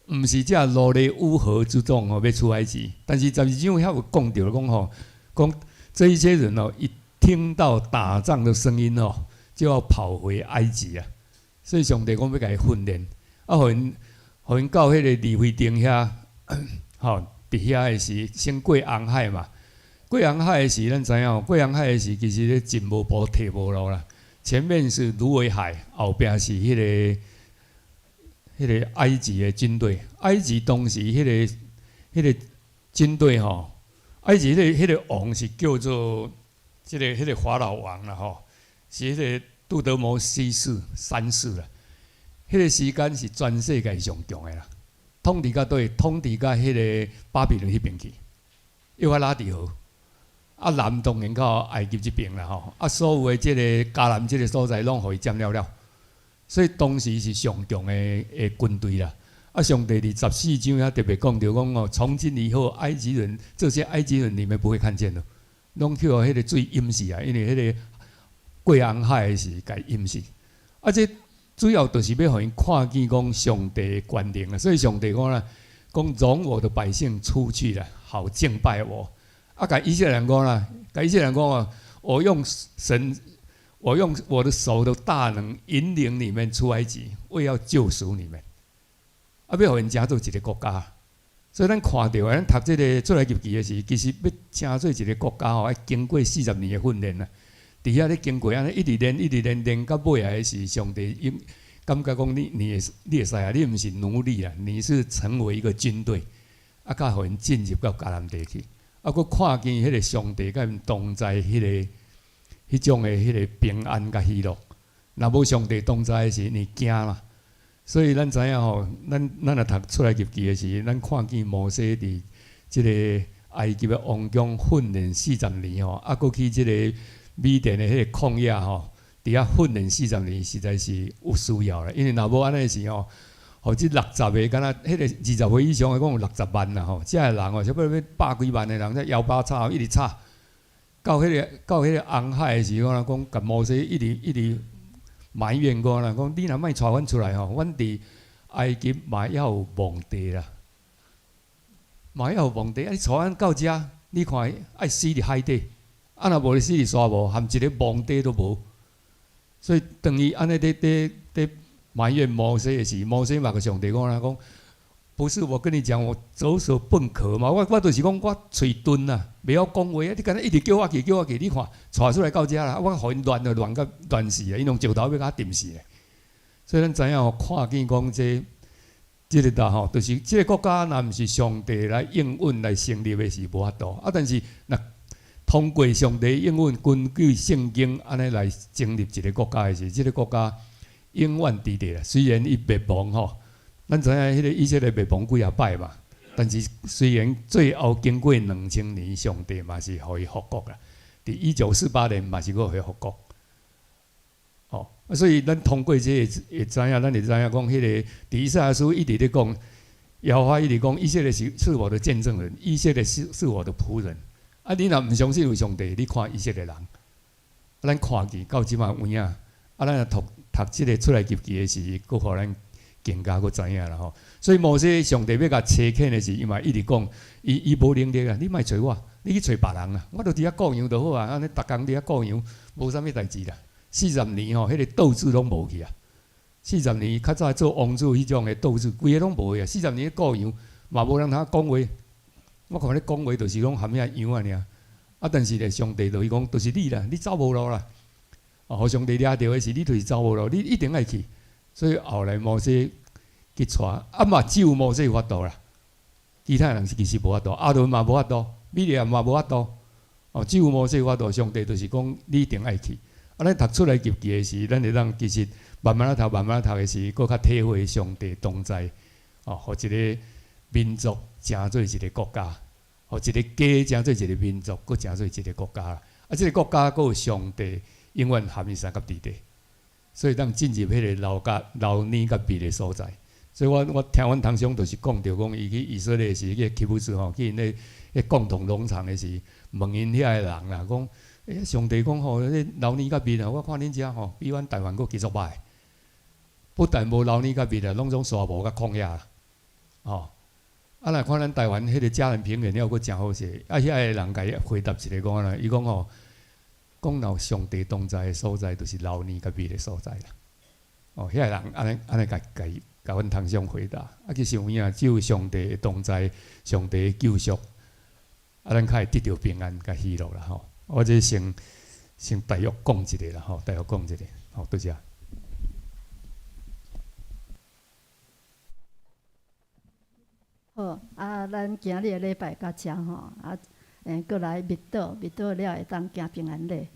毋是這奴隸烏合之眾吼，欲出埃及。但是十二章遐有講著講吼，講這一些人哦，一聽到打仗的聲音哦，就要跑回埃及啊。所以上帝講欲共伊訓練，啊，予𪜶予𪜶到彼個利非訂遐，吼，佇遐的時先過紅海嘛。過紅海的時，咱知影過紅海的時，其實咧真無步退無路啦。前面是蘆葦海，後壁是彼個埃及的軍隊。埃及當時彼個軍隊吼，埃及彼個王是叫做這个彼個法老王啦吼，是彼個杜德摩西斯三世啦。彼個時間是全世界上強的啦，統治到佗？統治到彼個巴比倫彼邊去，幼發拉底河。啊，南當然到埃及這邊啦吼，啊，所有的這個迦南這個所在攏予伊佔了了，所以當時是上強的軍隊啦。啊，上帝佇十四章遐特別講著講哦，從今以後，埃及人這些埃及人你們不會看見了，攏去予彼個水淹死啊，因為彼個過紅海的時共伊淹死。啊，這主要就是欲予𪜶看見講上帝的權能啦。所以上帝講啦，講容我的百姓出去啦，好敬拜我。啊，共以色列人講啦，共以色列人講啊，我用神，我用我的手的大能引領你們出埃及，為要救贖你們。啊，欲予𪜶成做一個國家。所以咱看著，咱讀這个出埃及記的時，其實欲成做一个國家吼，愛經過四十年的訓練啦。佇遐咧經過按呢，一直練，一直練，練到尾仔的時，上帝應感覺講你你會你會使啊，你毋是奴隸啊，你是成為一個軍隊，啊，佮予𪜶進入到迦南地去。啊，閣看見彼個上帝佮𪜶同在，彼種的彼個平安佮喜樂。若無上帝同在的時，你驚啦。所以咱知影吼，咱若讀出埃及記的時，咱看見摩西佇這个埃及的王宮訓練四十年吼，啊，閣去這个米甸的彼个曠野吼，佇遐訓練四十年，實在是有需要啦。因為若無按呢時吼，予這六十个，敢若彼個二十歲以上的，講有六十萬啦吼，這个人哦，差不多欲百幾萬的人，這搖把叉一直吵，到彼個紅海的時候，講共摩西一直一直埋怨講啦，講你若莫帶阮出來吼，阮佇埃及嘛猶有墓地啦，嘛猶有墓地，啊你帶阮到遮，你看愛死佇海底，啊若無就死佇沙漠，含一个墓地都無。所以當伊按呢咧咧咧埋怨摩西的時，摩西嘛共上帝講啦，講不是我跟你講，我左手笨殼嘛，我就是講我喙鈍啊，袂曉講話啊，你敢若一直叫我去，叫我去，你看帶出來到遮啦，我予𪜶亂就亂甲亂死啊，𪜶用石頭欲共我掟死咧。所以咱知影吼，看見講這這个啦吼，就是這个國家若毋是上帝來應允來成立的是無法度。啊，但是若通過上帝應允，根據聖經按呢來成立一个國家的時，這个國家永遠佇咧啦。雖然伊滅亡吼，咱知影彼个以色列滅亡幾若擺嘛，但是雖然最後經過2000年，上帝嘛是予伊復國啦。佇1948年嘛是閣予伊復國。哦，啊，所以咱通過這个會知影，咱會知影講，彼个佇以賽亞書一直咧講，耶和華一直講，以色列是我的見證人，以色列是我的僕人。啊，你若毋相信有上帝，你看以色列人，啊，咱看見到這馬有影，啊，咱若讀讀這个出埃及記的時，閣予咱更加閣知影啦吼。所以摩西上帝欲共差遣的時，伊嘛一直講，伊無能力啊，你莫揣我，你去揣別人啦，我都佇遐顧羊就好啊，按呢逐工佇遐顧羊，無啥物代誌啦。四十年吼，彼个鬥志攏無去啊！四十年較早做王子彼種的鬥志，規个攏無去啊！四十年顧羊嘛無人通講話，我看咧講話就是攏含遐羊仔爾。啊，但是咧，上帝就是講，就是你啦，你走無路啦。哦，予上帝掠著的是你，就是走無路，你一定愛去。所以後來摩西去帶，啊嘛只有摩西有法度啦，其他人是其實無法度，亞倫嘛無法度，米利暗嘛無法度。哦，只有摩西有法度，上帝就是講你一定愛去。啊，咱讀出埃及記的時，咱會當其實慢慢仔讀，慢慢仔讀的時，閣較體會上帝同在，哦，予一个民族成做一个國家，予一个家成做一个民族，閣成做一个國家啦。啊，這个國家閣有上帝永遠含伊相佮佇咧，所以當進入彼个流佮流奶佮蜜的所在。所以我聽阮堂兄就是講著講，伊去以色列時去基布茲吼，去𪜶咧彼共同農場的時，問𪜶遐个人啦，講。欸，上帝講吼，咧流奶佮蜜啊！我看恁遮吼，比阮台灣閣繼續歹。不但無流奶佮蜜啊，攏總沙漠佮曠野。吼，啊，若看咱台灣彼个嘉南平原了，閣誠好勢。啊，遐个人共伊回答一个講啦，伊講吼，講若有上帝同在的所在，就是流奶佮蜜的所在啦。哦，遐个人按呢按呢共共共阮堂兄回答。啊，其實有影，只有上帝的同在，上帝的救贖，啊，咱較會得著平安佮喜樂啦吼。我這先大約講一下啦吼，大約講一下，好，多謝。好，啊，咱今日的禮拜到遮吼，啊，過來默禱，默禱了會當行平安禮。